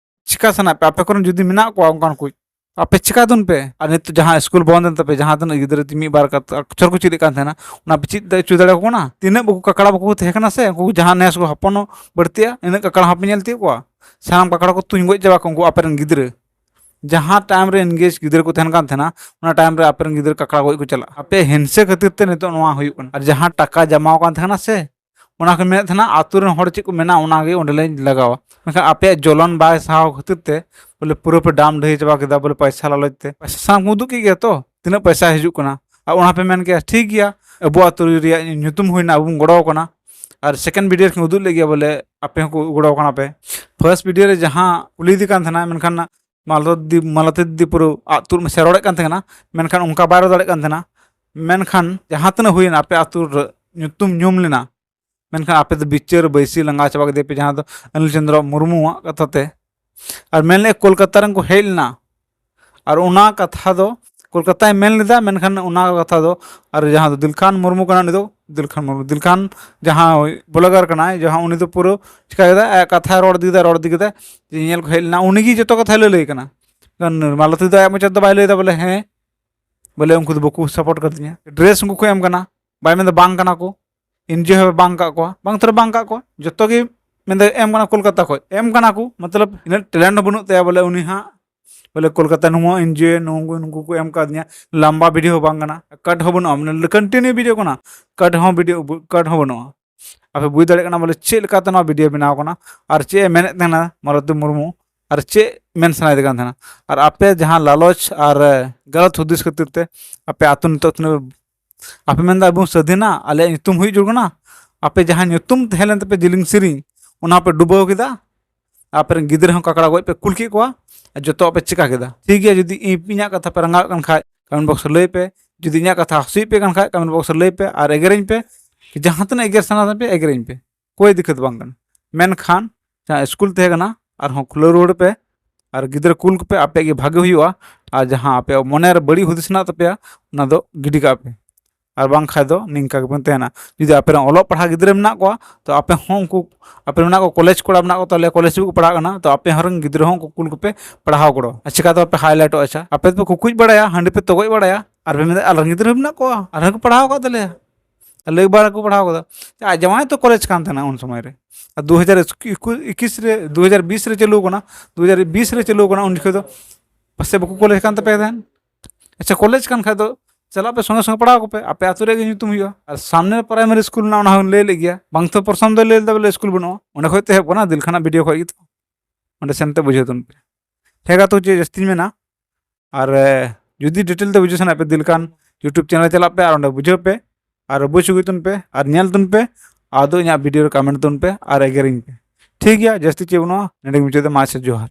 ᱪᱤᱠᱟ ᱥᱟᱱᱟᱭᱮᱫ ᱯᱮ, ᱟᱯᱮ ᱠᱚᱨᱮᱱ ᱡᱩᱫᱤ ᱢᱮᱱᱟᱜ ᱠᱚᱣᱟ ᱚᱱᱠᱟᱱ ᱠᱚ, ᱟᱯᱮ ᱪᱤᱠᱟ ᱫᱩᱱ ᱯᱮ? ᱟᱨ ᱱᱤᱛᱚᱜ ᱡᱟᱦᱟᱸ ᱥᱠᱩᱞ ᱵᱚᱱᱫ ᱮᱱ ᱛᱟᱯᱮ, ᱡᱟᱦᱟᱸ ᱛᱤᱱᱟᱹᱜ ᱜᱤᱫᱽᱨᱟᱹ ᱢᱤᱫ ᱵᱟᱨ ᱠᱟᱛ-, ᱚᱠᱠᱷᱚᱨ ᱠᱚ ᱪᱮᱫ ᱮᱫ ᱠᱟᱱ ᱛᱟᱦᱮᱱᱟ, ᱚᱱᱟ ᱯᱮ ᱪᱮᱫ ᱦᱚᱪᱚ ᱫᱟᱲᱮᱭᱟᱠᱚ ᱠᱟᱱᱟ? ᱛᱤᱱᱟᱹᱜ ᱵᱟᱠᱚ ᱠᱟᱠᱲᱟ ᱵᱟᱠᱚ ᱛᱟᱦᱮᱸ ᱠᱟᱱᱟ ᱥᱮ, ᱩᱱᱠᱩ ᱡᱟᱦᱟᱸ ᱱᱮᱥ ᱠᱚ ᱦᱚᱯᱚᱱᱚᱜ ᱵᱟᱹᱲᱛᱤᱜᱼᱟ, ᱤᱱᱟᱹᱜ ᱠᱟᱠᱲᱟ ᱦᱚᱸᱯᱮ ᱧᱮᱞ ᱛᱤᱭᱳᱜ ᱠᱚᱣᱟ? ᱥᱟᱱᱟᱢ ᱠᱟᱠᱲᱟ ᱠᱚ ᱛᱩᱧ ᱜᱚᱡ ᱪᱟᱵᱟ ᱠᱚᱣᱟ ᱩᱱᱠᱩ ᱟᱯᱮ ᱨᱮᱱ ᱜᱤᱫᱽᱨᱟᱹ᱾ ᱡᱟᱦᱟᱸ ᱴᱟᱭᱤᱢ ᱨᱮ ᱮᱱᱜᱮᱡᱽ ᱜᱤᱫᱽᱨᱟᱹ ᱠᱚ ᱛᱟᱦᱮᱱ ᱠᱟᱱ ᱛᱟᱦᱮᱱᱟ, ᱚᱱᱟ ᱴᱟᱭᱤᱢ ᱨᱮ ᱟᱯᱮ ᱨᱮᱱ ᱜᱤᱫᱽᱨᱟᱹ ᱠᱟᱠᱲᱟ ᱜᱚᱡ ᱠᱚ ᱪᱟᱞᱟᱜᱼᱟ᱾ ᱟᱯᱮ ᱦᱤᱝᱥᱟᱹ ᱠᱷᱟᱹᱛᱤᱨ ᱛᱮ ᱱᱤᱛᱚᱜ ᱱᱚᱣᱟ ᱦᱩᱭᱩᱜ ᱠᱟᱱᱟ᱾ ᱟᱨ ᱡᱟᱦᱟᱸ ᱴᱟᱠᱟ ᱡᱟᱢᱟᱣ ᱠᱟᱱ ᱛᱟᱦᱮᱱᱟ ᱥᱮ, ᱚᱱᱟ ᱠᱚ ᱢᱮᱱᱮᱫ ᱛᱟᱦᱮᱱᱟ ᱟᱛᱳ ᱨᱮᱱ ᱦᱚᱲ ᱪᱮᱫ ᱠᱚ ᱢᱮᱱᱟ, ᱚᱱᱟ ᱜᱮ ᱚᱸᱰᱮ ᱞᱮ ᱞᱟᱜᱟᱣᱟ᱾ ᱢᱮᱱᱠᱷᱟᱱ ᱟᱯᱮᱭᱟᱜ ᱡᱚᱞᱚᱱ ᱵᱟᱭ ᱥᱟᱦᱟᱣ ᱠᱷᱟᱹᱛᱤᱨ ᱛᱮ ᱵᱚᱞᱮ ᱯᱩᱨᱟᱹ ᱯᱮ ᱰᱟᱢ ᱰᱟᱹᱦᱤ ᱪᱟᱵᱟ ᱠᱮᱫᱟ, ᱵᱚᱞᱮ ᱯᱚᱭᱥᱟ ᱞᱟᱞᱚᱪ ᱛᱮ ᱯᱚᱭᱥᱟ ᱥᱟᱱᱟᱢ ᱠᱚ ᱩᱫᱩᱜ ᱠᱮᱫ ᱜᱮᱭᱟ ᱛᱚ, ᱛᱤᱱᱟᱹᱜ ᱯᱚᱭᱥᱟ ᱦᱤᱡᱩᱜ ᱠᱟᱱᱟ᱾ ᱟᱨ ᱚᱱᱟ ᱯᱮ ᱢᱮᱱ ᱠᱮᱭᱟ, ᱴᱷᱤᱠ ᱜᱮᱭᱟ, ᱟᱵᱚ ᱟᱛᱳ ᱨᱮᱭᱟᱜ ᱧᱩᱛᱩᱢ ᱦᱩᱭᱱᱟ, ᱟᱵᱚ ᱵᱚᱱ ᱜᱚᱲᱚ ᱟᱠᱟᱱᱟ᱾ ᱟᱨ ᱥᱮᱠᱮᱱᱰ ᱵᱷᱤᱰᱤᱭᱳ ᱨᱮ ᱩᱫᱩᱜ ᱞᱮᱫ ᱜᱮᱭᱟ ᱵᱚᱞᱮ ᱟᱯᱮ ᱦᱚᱸᱠᱚ ᱜᱚᱲᱚ ᱟᱠᱟᱱᱟ ᱯᱮ᱾ ᱯᱷᱟᱨᱥᱴ ᱵᱷᱤᱰᱤᱭᱳ ᱨᱮ ᱡᱟᱦᱟᱸ ᱠᱩᱞᱤ ᱤᱫᱤ ᱠᱟᱱ ᱛᱟᱦᱮᱱᱟ, ᱢᱮᱱᱠᱷᱟᱱ ᱢᱟᱞᱚᱛᱤ ᱫᱤ, ᱢᱟᱞᱚᱛᱤ ᱫᱤᱫᱤ ᱯᱩᱨᱟᱹ ᱟᱜ ᱛᱩᱨ ᱢᱮᱥᱮ ᱨᱚᱲᱮᱫ ᱠᱟᱱ ᱛᱟᱦᱮᱱᱟ, ᱢᱮᱱᱠᱷᱟᱱ ᱚᱱᱠᱟ ᱵᱟᱭ ᱨᱚᱲ ᱫᱟᱲᱮᱭᱟᱜ ᱠᱟᱱ ᱛᱟᱦᱮᱱᱟ᱾ ᱢᱮᱱᱠᱷᱟᱱ ᱡᱟᱦᱟᱸ ᱛᱤᱱᱟᱹᱜ ᱦᱩᱭᱮᱱ ᱟᱯᱮ ᱟᱹᱛᱩ ᱨᱮ ᱧᱩᱛᱩᱢ ᱧᱩᱢ ᱞᱮᱱᱟ, ᱢᱮᱱᱠᱷᱟᱱ ᱟᱯᱮ ᱫᱚ ᱵᱤᱪᱟᱹᱨ ᱵᱟᱹᱭᱥᱤ ᱞᱟᱸᱜᱟ ᱪᱟᱵᱟ ᱠᱮᱫᱮᱭᱟ ᱯᱮ, ᱡᱟᱦᱟᱸ ᱫᱚ ᱚᱱᱤᱞ ᱪᱚᱸᱫᱽᱨᱚ ᱢᱩᱨᱢᱩᱣᱟᱜ ᱠᱟᱛᱷᱟ ᱛᱮ᱾ ᱟᱨ ᱢᱮᱱ ᱞᱮᱫ ᱠᱳᱞᱠᱟᱛᱟ ᱨᱮᱱ ᱠᱚ ᱦᱮᱡ ᱞᱮᱱᱟ, ᱟᱨ ᱚᱱᱟ ᱠᱟᱛᱷᱟ ᱫᱚ ᱠᱳᱞᱠᱟᱛᱟᱭ ᱢᱮᱱ ᱞᱮᱫᱟ, ᱢᱮᱱᱠᱷᱟᱱ ᱚᱱᱟ ᱠᱟᱛᱷᱟ ᱫᱚ ᱟᱨ ᱡᱟᱦᱟᱸ ᱫᱚ ᱫᱤᱞᱠᱷᱟᱱ ᱢᱩᱨᱢᱩ ᱠᱟᱱᱟ, ᱩᱱᱤ ᱫᱚ ᱫᱤᱞᱠᱷᱟᱱ ᱢᱩᱨᱢᱩ, ᱫᱤᱞᱠᱷᱟᱱ ᱡᱟᱦᱟᱸ ᱵᱞᱚᱜᱟᱨ ᱠᱟᱱᱟᱭ, ᱡᱟᱦᱟᱸ ᱩᱱᱤ ᱫᱚ ᱯᱩᱨᱟᱹ ᱪᱤᱠᱟ ᱠᱮᱫᱟ, ᱟᱭᱟᱜ ᱠᱟᱛᱷᱟᱭ ᱨᱚᱲ ᱤᱫᱤ ᱠᱮᱫᱟ, ᱨᱚᱲ ᱤᱫᱤ ᱠᱮᱫᱟ, ᱡᱮ ᱧᱮᱧᱮᱞ ᱠᱚ ᱦᱮᱡ ᱞᱮᱱᱟ, ᱩᱱᱤ ᱜᱮ ᱡᱚᱛᱚ ᱠᱟᱛᱷᱟᱭ ᱞᱟᱹᱭ ᱞᱟᱹᱭ ᱠᱟᱱᱟ᱾ ᱢᱟᱞᱚᱛᱤ ᱫᱚ ᱟᱭᱟᱜ ᱢᱚᱪᱟ ᱛᱮᱫᱚ ᱵᱟᱭ ᱞᱟᱹᱭ ᱮᱫᱟ ᱵᱚᱞᱮ ᱦᱮᱸ, ᱵᱚᱞᱮ ᱩᱱᱠᱩ ᱫᱚ ᱵᱟᱠᱚ ᱥᱟᱯᱳᱨᱴ ᱠᱟᱫᱤᱧᱟ, ᱰᱨᱮᱥ ᱩᱱᱠᱩ ᱠᱚ ᱮᱢ ᱠᱟᱱᱟ, ᱵᱟᱭ ᱢᱮᱱᱫᱟ ᱵᱟᱝ ᱠᱟᱱᱟ ᱠᱚ, ᱮᱱᱡᱤᱭᱳ ᱦᱚᱸ ᱵᱟᱝ ᱠᱟᱜ ᱠᱚᱣᱟ, ᱵᱟᱝ ᱛᱚᱨᱟ ᱵᱟᱝ ᱠᱟᱜ ᱠᱚᱣᱟ, ᱡᱚᱛᱚ ᱜᱮ ᱢᱮᱱᱫᱟ ᱮᱢ ᱠᱟᱱᱟ, ᱠᱳᱞᱠᱟᱛᱟ ᱠᱷᱚᱡ ᱮᱢ ᱠᱟᱱᱟ ᱠᱚ, ᱢᱚᱛᱞᱚᱵ ᱤᱱᱟᱹᱜ ᱴᱮᱞᱮᱱᱴ ᱦᱚᱸ ᱵᱟᱹᱱᱩᱜ ᱛᱟᱭᱟ ᱵᱚᱞᱮ ᱩᱱᱤ ᱦᱟᱸᱜ ᱵᱚᱞᱮ ᱠᱳᱞᱠᱟᱛᱟ ᱱᱚᱣᱟ ᱮᱱᱡᱤᱭᱳ ᱱᱩᱠᱩ ᱱᱩᱠᱩ ᱠᱚ ᱮᱢ ᱠᱟᱫᱤᱧᱟ᱾ ᱞᱟᱢᱵᱟ ᱵᱷᱤᱰᱤᱭᱳ ᱦᱚᱸ ᱵᱟᱝ ᱠᱟᱱᱟ, ᱠᱟᱴ ᱦᱚᱸ ᱵᱟᱹᱱᱩᱜᱼᱟ, ᱢᱟᱱᱮ ᱠᱚᱱᱴᱤᱱᱤᱭᱩ ᱵᱷᱤᱰᱤᱭᱳ ᱠᱟᱱᱟ, ᱠᱟᱴ ᱦᱚᱸ ᱵᱷᱤᱰᱤᱭᱳ ᱠᱟᱴ ᱦᱚᱸ ᱵᱟᱹᱱᱩᱜᱼᱟ᱾ ᱟᱯᱮ ᱵᱩᱡᱽ ᱫᱟᱲᱮᱭᱟᱜ ᱠᱟᱱᱟ ᱵᱚᱞᱮ ᱪᱮᱫ ᱞᱮᱠᱟᱛᱮ ᱱᱚᱣᱟ ᱵᱷᱤᱰᱤᱭᱳ ᱵᱮᱱᱟᱣ ᱠᱟᱱᱟ ᱟᱨ ᱪᱮᱫ ᱮ ᱢᱮᱱᱮᱫ ᱛᱟᱦᱮᱱᱟ ᱢᱟᱞᱚᱛᱤ ᱢᱩᱨᱢᱩ, ᱟᱨ ᱪᱮᱫ ᱢᱮᱱ ᱥᱟᱱᱟᱭᱮᱫ ᱠᱟᱱ ᱛᱟᱦᱮᱱᱟ᱾ ᱟᱨ ᱟᱯᱮ ᱡᱟᱦᱟᱸ ᱞᱟᱞᱚᱪ ᱟᱨ ᱜᱟᱞᱟᱛ ᱦᱩᱫᱤᱥ ᱠᱷᱟᱹᱛᱤᱨ ᱛᱮ ᱟᱯᱮ ᱟᱹᱛᱩ ᱱᱤᱛᱚᱜ ᱛᱤᱱᱟᱹᱜ ᱟᱯᱮ ᱢᱮᱱᱫᱟ ᱟᱵᱚ ᱥᱟᱹᱫᱷᱤᱱᱟ, ᱟᱞᱮᱭᱟᱜ ᱧᱩᱛᱩᱢ ᱦᱩᱭᱩᱜ ᱡᱟᱹᱨᱩᱲ ᱠᱟᱱᱟ᱾ ᱟᱯᱮ ᱡᱟᱦᱟᱸ ᱧᱩᱛᱩᱢ ᱛᱟᱦᱮᱸ ᱞᱮᱱ ᱛᱟᱯᱮ ᱡᱤᱞᱤᱝ ᱥᱮᱨᱮᱧ, ᱚᱱᱟ ᱯᱮ ᱰᱩᱵᱟᱹᱣ ᱠᱮᱫᱟ᱾ ᱟᱯᱮ ᱨᱮᱱ ᱜᱤᱫᱽᱨᱟᱹ ᱦᱚᱸ ᱠᱟᱠᱲᱟ ᱜᱚᱡ ᱯᱮ ᱠᱩᱞ ᱠᱮᱫ ᱠᱚᱣᱟ᱾ ᱟᱨ ᱡᱚᱛᱚᱣᱟᱜ ᱯᱮ ᱪᱤᱠᱟ ᱠᱮᱫᱟ᱾ ᱴᱷᱤᱠ ᱜᱮᱭᱟ, ᱡᱩᱫᱤ ᱤᱧ, ᱤᱧᱟᱹᱜ ᱠᱟᱛᱷᱟ ᱯᱮ ᱨᱟᱸᱜᱟᱣ ᱠᱟᱱ ᱠᱷᱟᱡ, ᱠᱚᱢᱮᱱᱴ ᱵᱚᱠᱥ ᱨᱮ ᱞᱟᱹᱭ ᱯᱮ᱾ ᱡᱩᱫᱤ ᱤᱧᱟᱹᱜ ᱠᱟᱛᱷᱟ ᱦᱟᱹᱥᱩᱭᱮᱫ ᱯᱮ ᱠᱟᱱ ᱠᱷᱟᱡ, ᱠᱚᱢᱮᱱᱴ ᱵᱚᱠᱥ ᱨᱮ ᱞᱟᱹᱭ ᱯᱮ ᱟᱨ ᱮᱜᱮᱨᱤᱧ ᱯᱮ᱾ ᱡᱟᱦᱟᱸ ᱛᱤᱱᱟᱹᱜ ᱮᱜᱮᱨ ᱥᱟᱱᱟ ᱛᱟᱯᱮ ᱮᱜᱮᱨᱤᱧ ᱯᱮ, ᱠᱳᱭ ᱫᱤᱠᱠᱟᱛ ᱵᱟᱝ ᱠᱟᱱᱟ᱾ ᱢᱮᱱᱠᱷᱟᱱ ᱡᱟᱦᱟᱸ ᱥᱠᱩᱞ ᱛᱟᱦᱮᱸ ᱠᱟᱱᱟ, ᱟᱨᱦᱚᱸ ᱠᱷᱩᱞᱟᱹᱣ ᱨᱩᱣᱟᱹᱲ ᱯᱮ ᱟᱨ ᱜᱤᱫᱽᱨᱟᱹ ᱠᱩᱞ ᱠᱚᱯᱮ, ᱟᱯᱮᱭᱟᱜ ᱜᱮ ᱵᱷᱟᱜᱮ ᱦᱩᱭᱩᱜᱼᱟ᱾ ᱟᱨ ᱡᱟᱦᱟᱸ ᱟᱯᱮᱭᱟᱜ ᱢᱚᱱᱮ ᱨᱮ ᱵᱟᱹᱲᱤᱡ ᱦᱩᱫᱤᱥ ᱢᱮᱱᱟᱜ ᱛᱟᱯᱮᱭᱟ, ᱚᱱᱟ ᱫᱚ ᱜᱤᱰᱤ ᱠᱟᱜ ᱯᱮ᱾ ᱟᱨ ᱵᱟᱝᱠᱷᱟᱱ ᱫᱚ ᱱᱤᱝᱠᱟ ᱜᱮᱵᱚᱱ ᱛᱟᱦᱮᱱᱟ᱾ ᱡᱩᱫᱤ ᱟᱯᱮ ᱨᱮᱱ ᱚᱞᱚᱜ ᱯᱟᱲᱦᱟᱣ ᱜᱤᱫᱽᱨᱟᱹ ᱢᱮᱱᱟᱜ ᱠᱚᱣᱟ, ᱛᱚ ᱟᱯᱮ ᱦᱚᱸ ᱩᱱᱠᱩ, ᱟᱯᱮ ᱨᱮᱱ ᱢᱮᱱᱟᱜ ᱠᱚᱣᱟ ᱠᱚᱞᱮᱡᱽ ᱠᱚᱲᱟ, ᱢᱮᱱᱟᱜ ᱠᱚ ᱛᱟᱞᱮᱭᱟ ᱠᱚᱞᱮᱡᱽ ᱨᱮᱠᱚ ᱯᱟᱲᱦᱟᱜ ᱠᱟᱱᱟ, ᱛᱚ ᱟᱯᱮ ᱦᱚᱸ ᱨᱮᱱ ᱜᱤᱫᱽᱨᱟᱹ ᱦᱚᱸ ᱩᱱᱠᱩ ᱠᱩᱞ ᱠᱚᱯᱮ ᱯᱟᱲᱦᱟᱣ ᱜᱚᱲᱚ᱾ ᱟᱨ ᱪᱤᱠᱟᱹᱛᱮ ᱵᱟᱯᱮ highlightᱚᱜᱼᱟ? ᱟᱪᱪᱷᱟ, ᱟᱯᱮ ᱫᱚᱯᱮ ᱠᱩᱠᱩᱡ ᱵᱟᱲᱟᱭᱟ, ᱦᱟᱺᱰᱤ ᱯᱮ ᱛᱚᱜᱚᱡ ᱵᱟᱲᱟᱭᱟ, ᱟᱨ ᱯᱮ ᱢᱮᱱᱫᱟ ᱟᱞᱮ ᱨᱮᱱ ᱜᱤᱫᱽᱨᱟᱹ ᱢᱮᱱᱟᱜ ᱠᱚᱣᱟ, ᱟᱞᱮ ᱦᱚᱸᱠᱚ ᱯᱟᱲᱦᱟᱣ ᱟᱠᱟᱫ ᱛᱟᱞᱮᱭᱟ᱾ ᱟᱨ ᱞᱟᱹᱭ ᱵᱟᱲᱟ ᱠᱚ ᱯᱟᱲᱦᱟᱣ ᱠᱟᱫᱟ᱾ ᱟᱡ ᱡᱟᱶᱟᱭ ᱛᱚ ᱠᱚᱞᱮᱡᱽ ᱠᱟᱱ ᱛᱟᱦᱮᱱᱟ ᱩᱱ ᱥᱚᱢᱚᱭ ᱨᱮ, ᱟᱨ ᱫᱩ ᱦᱟᱡᱟᱨ ᱮᱠᱩᱥ ᱨᱮ, ᱫᱩ ᱦᱟᱡᱟᱨ ᱵᱤᱥ ᱨᱮ ᱪᱟᱹᱞᱩ ᱠᱟᱱᱟ, ᱫᱩ ᱦᱟᱡᱟᱨ ᱵᱤᱥ ᱨᱮ ᱪᱟᱹᱞᱩ ᱠᱟᱱᱟ, ᱩᱱ ᱡᱚᱠᱷᱚᱱ ᱫᱚ ᱯᱟᱥᱮ ᱵᱟᱠᱚ ᱠᱚᱞᱮᱡᱽ ᱠᱟᱱ ᱛᱟᱯᱮᱭᱟ ᱛᱟᱦᱮᱱ? ᱟᱪᱪᱷᱟ, ᱠᱚᱞᱮᱡᱽ ᱠᱟᱱ ᱠᱷᱟᱡ ᱫᱚ ᱪᱟᱞᱟᱜ ᱯᱮ, ᱥᱚᱸᱜᱮ ᱥᱚᱸᱜᱮ ᱯᱟᱲᱦᱟᱣ ᱠᱚᱯᱮ, ᱟᱯᱮ ᱟᱹᱛᱩ ᱨᱮᱜᱮ ᱧᱩᱛᱩᱢ ᱦᱩᱭᱩᱜᱼᱟ᱾ ᱟᱨ ᱥᱟᱢᱱᱮ ᱨᱮ ᱯᱨᱟᱭᱢᱟᱨᱤ ᱥᱠᱩᱞ ᱢᱮᱱᱟᱜᱼᱟ, ᱚᱱᱟ ᱦᱚᱸᱧ ᱞᱟᱹᱭ ᱞᱮᱫ ᱜᱮᱭᱟ, ᱵᱟᱝ ᱛᱚ ᱯᱨᱚᱥᱟᱱᱛ ᱫᱚᱭ ᱞᱟᱹᱭ ᱞᱮᱫᱟ ᱵᱚᱞᱮ ᱥᱠᱩᱞ ᱵᱟᱹᱱᱩᱜᱼᱟ, ᱚᱸᱰᱮ ᱠᱷᱚᱡ ᱛᱮ ᱮᱦᱚᱵ ᱠᱟᱱᱟ, ᱫᱤᱞ ᱠᱷᱟᱱᱟᱜ ᱵᱷᱤᱰᱤᱭᱳ ᱠᱷᱚᱡ ᱜᱮ ᱛᱚ᱾ ᱚᱸᱰᱮ ᱥᱮᱱ ᱛᱮ ᱵᱩᱡᱷᱟᱹᱣ ᱛᱟᱵᱚᱱ ᱯᱮ᱾ ᱴᱷᱤᱠ ᱜᱮᱭᱟ, ᱛᱚ ᱪᱮᱫ ᱡᱟᱹᱥᱛᱤᱧ ᱢᱮᱱᱟ, ᱟᱨ ᱮ, ᱡᱩᱫᱤ ᱰᱤᱴᱮᱞ ᱛᱮ ᱵᱩᱡᱷᱟᱹᱣ ᱥᱟᱱᱟᱭᱮᱫ ᱯᱮ, ᱫᱤᱞ ᱠᱷᱟᱱ YouTube ᱪᱮᱱᱮᱞ ᱪᱟᱞᱟᱜ ᱯᱮ ᱟᱨ ᱚᱸᱰᱮ ᱵᱩᱡᱷᱟᱹᱣ ᱯᱮ, ᱟᱨ ᱵᱩᱡᱽ ᱦᱩᱭ ᱛᱟᱵᱚᱱ ᱯᱮ, ᱟᱨ ᱧᱮᱞ ᱛᱟᱵᱚᱱ ᱯᱮ, ᱟᱫᱚ ᱤᱧᱟᱹᱜ ᱵᱷᱤᱰᱤᱭᱳ ᱨᱮ ᱠᱚᱢᱮᱱᱴ ᱛᱟᱵᱚᱱ ᱯᱮ ᱟᱨ ᱮᱜᱮᱨᱤᱧ ᱯᱮ᱾ ᱴᱷᱤᱠ ᱜᱮᱭᱟ, ᱡᱟᱹᱥᱛᱤ ᱪᱮᱫ ᱵᱟᱹᱱᱩᱜᱼᱟ, ᱱᱚᱸᱰᱮ ᱜᱮ ᱢᱩᱪᱟᱹᱫ ᱫᱟ᱾ ᱢᱟ ᱟᱪᱪᱷᱟ, ᱡᱚᱦᱟᱨ᱾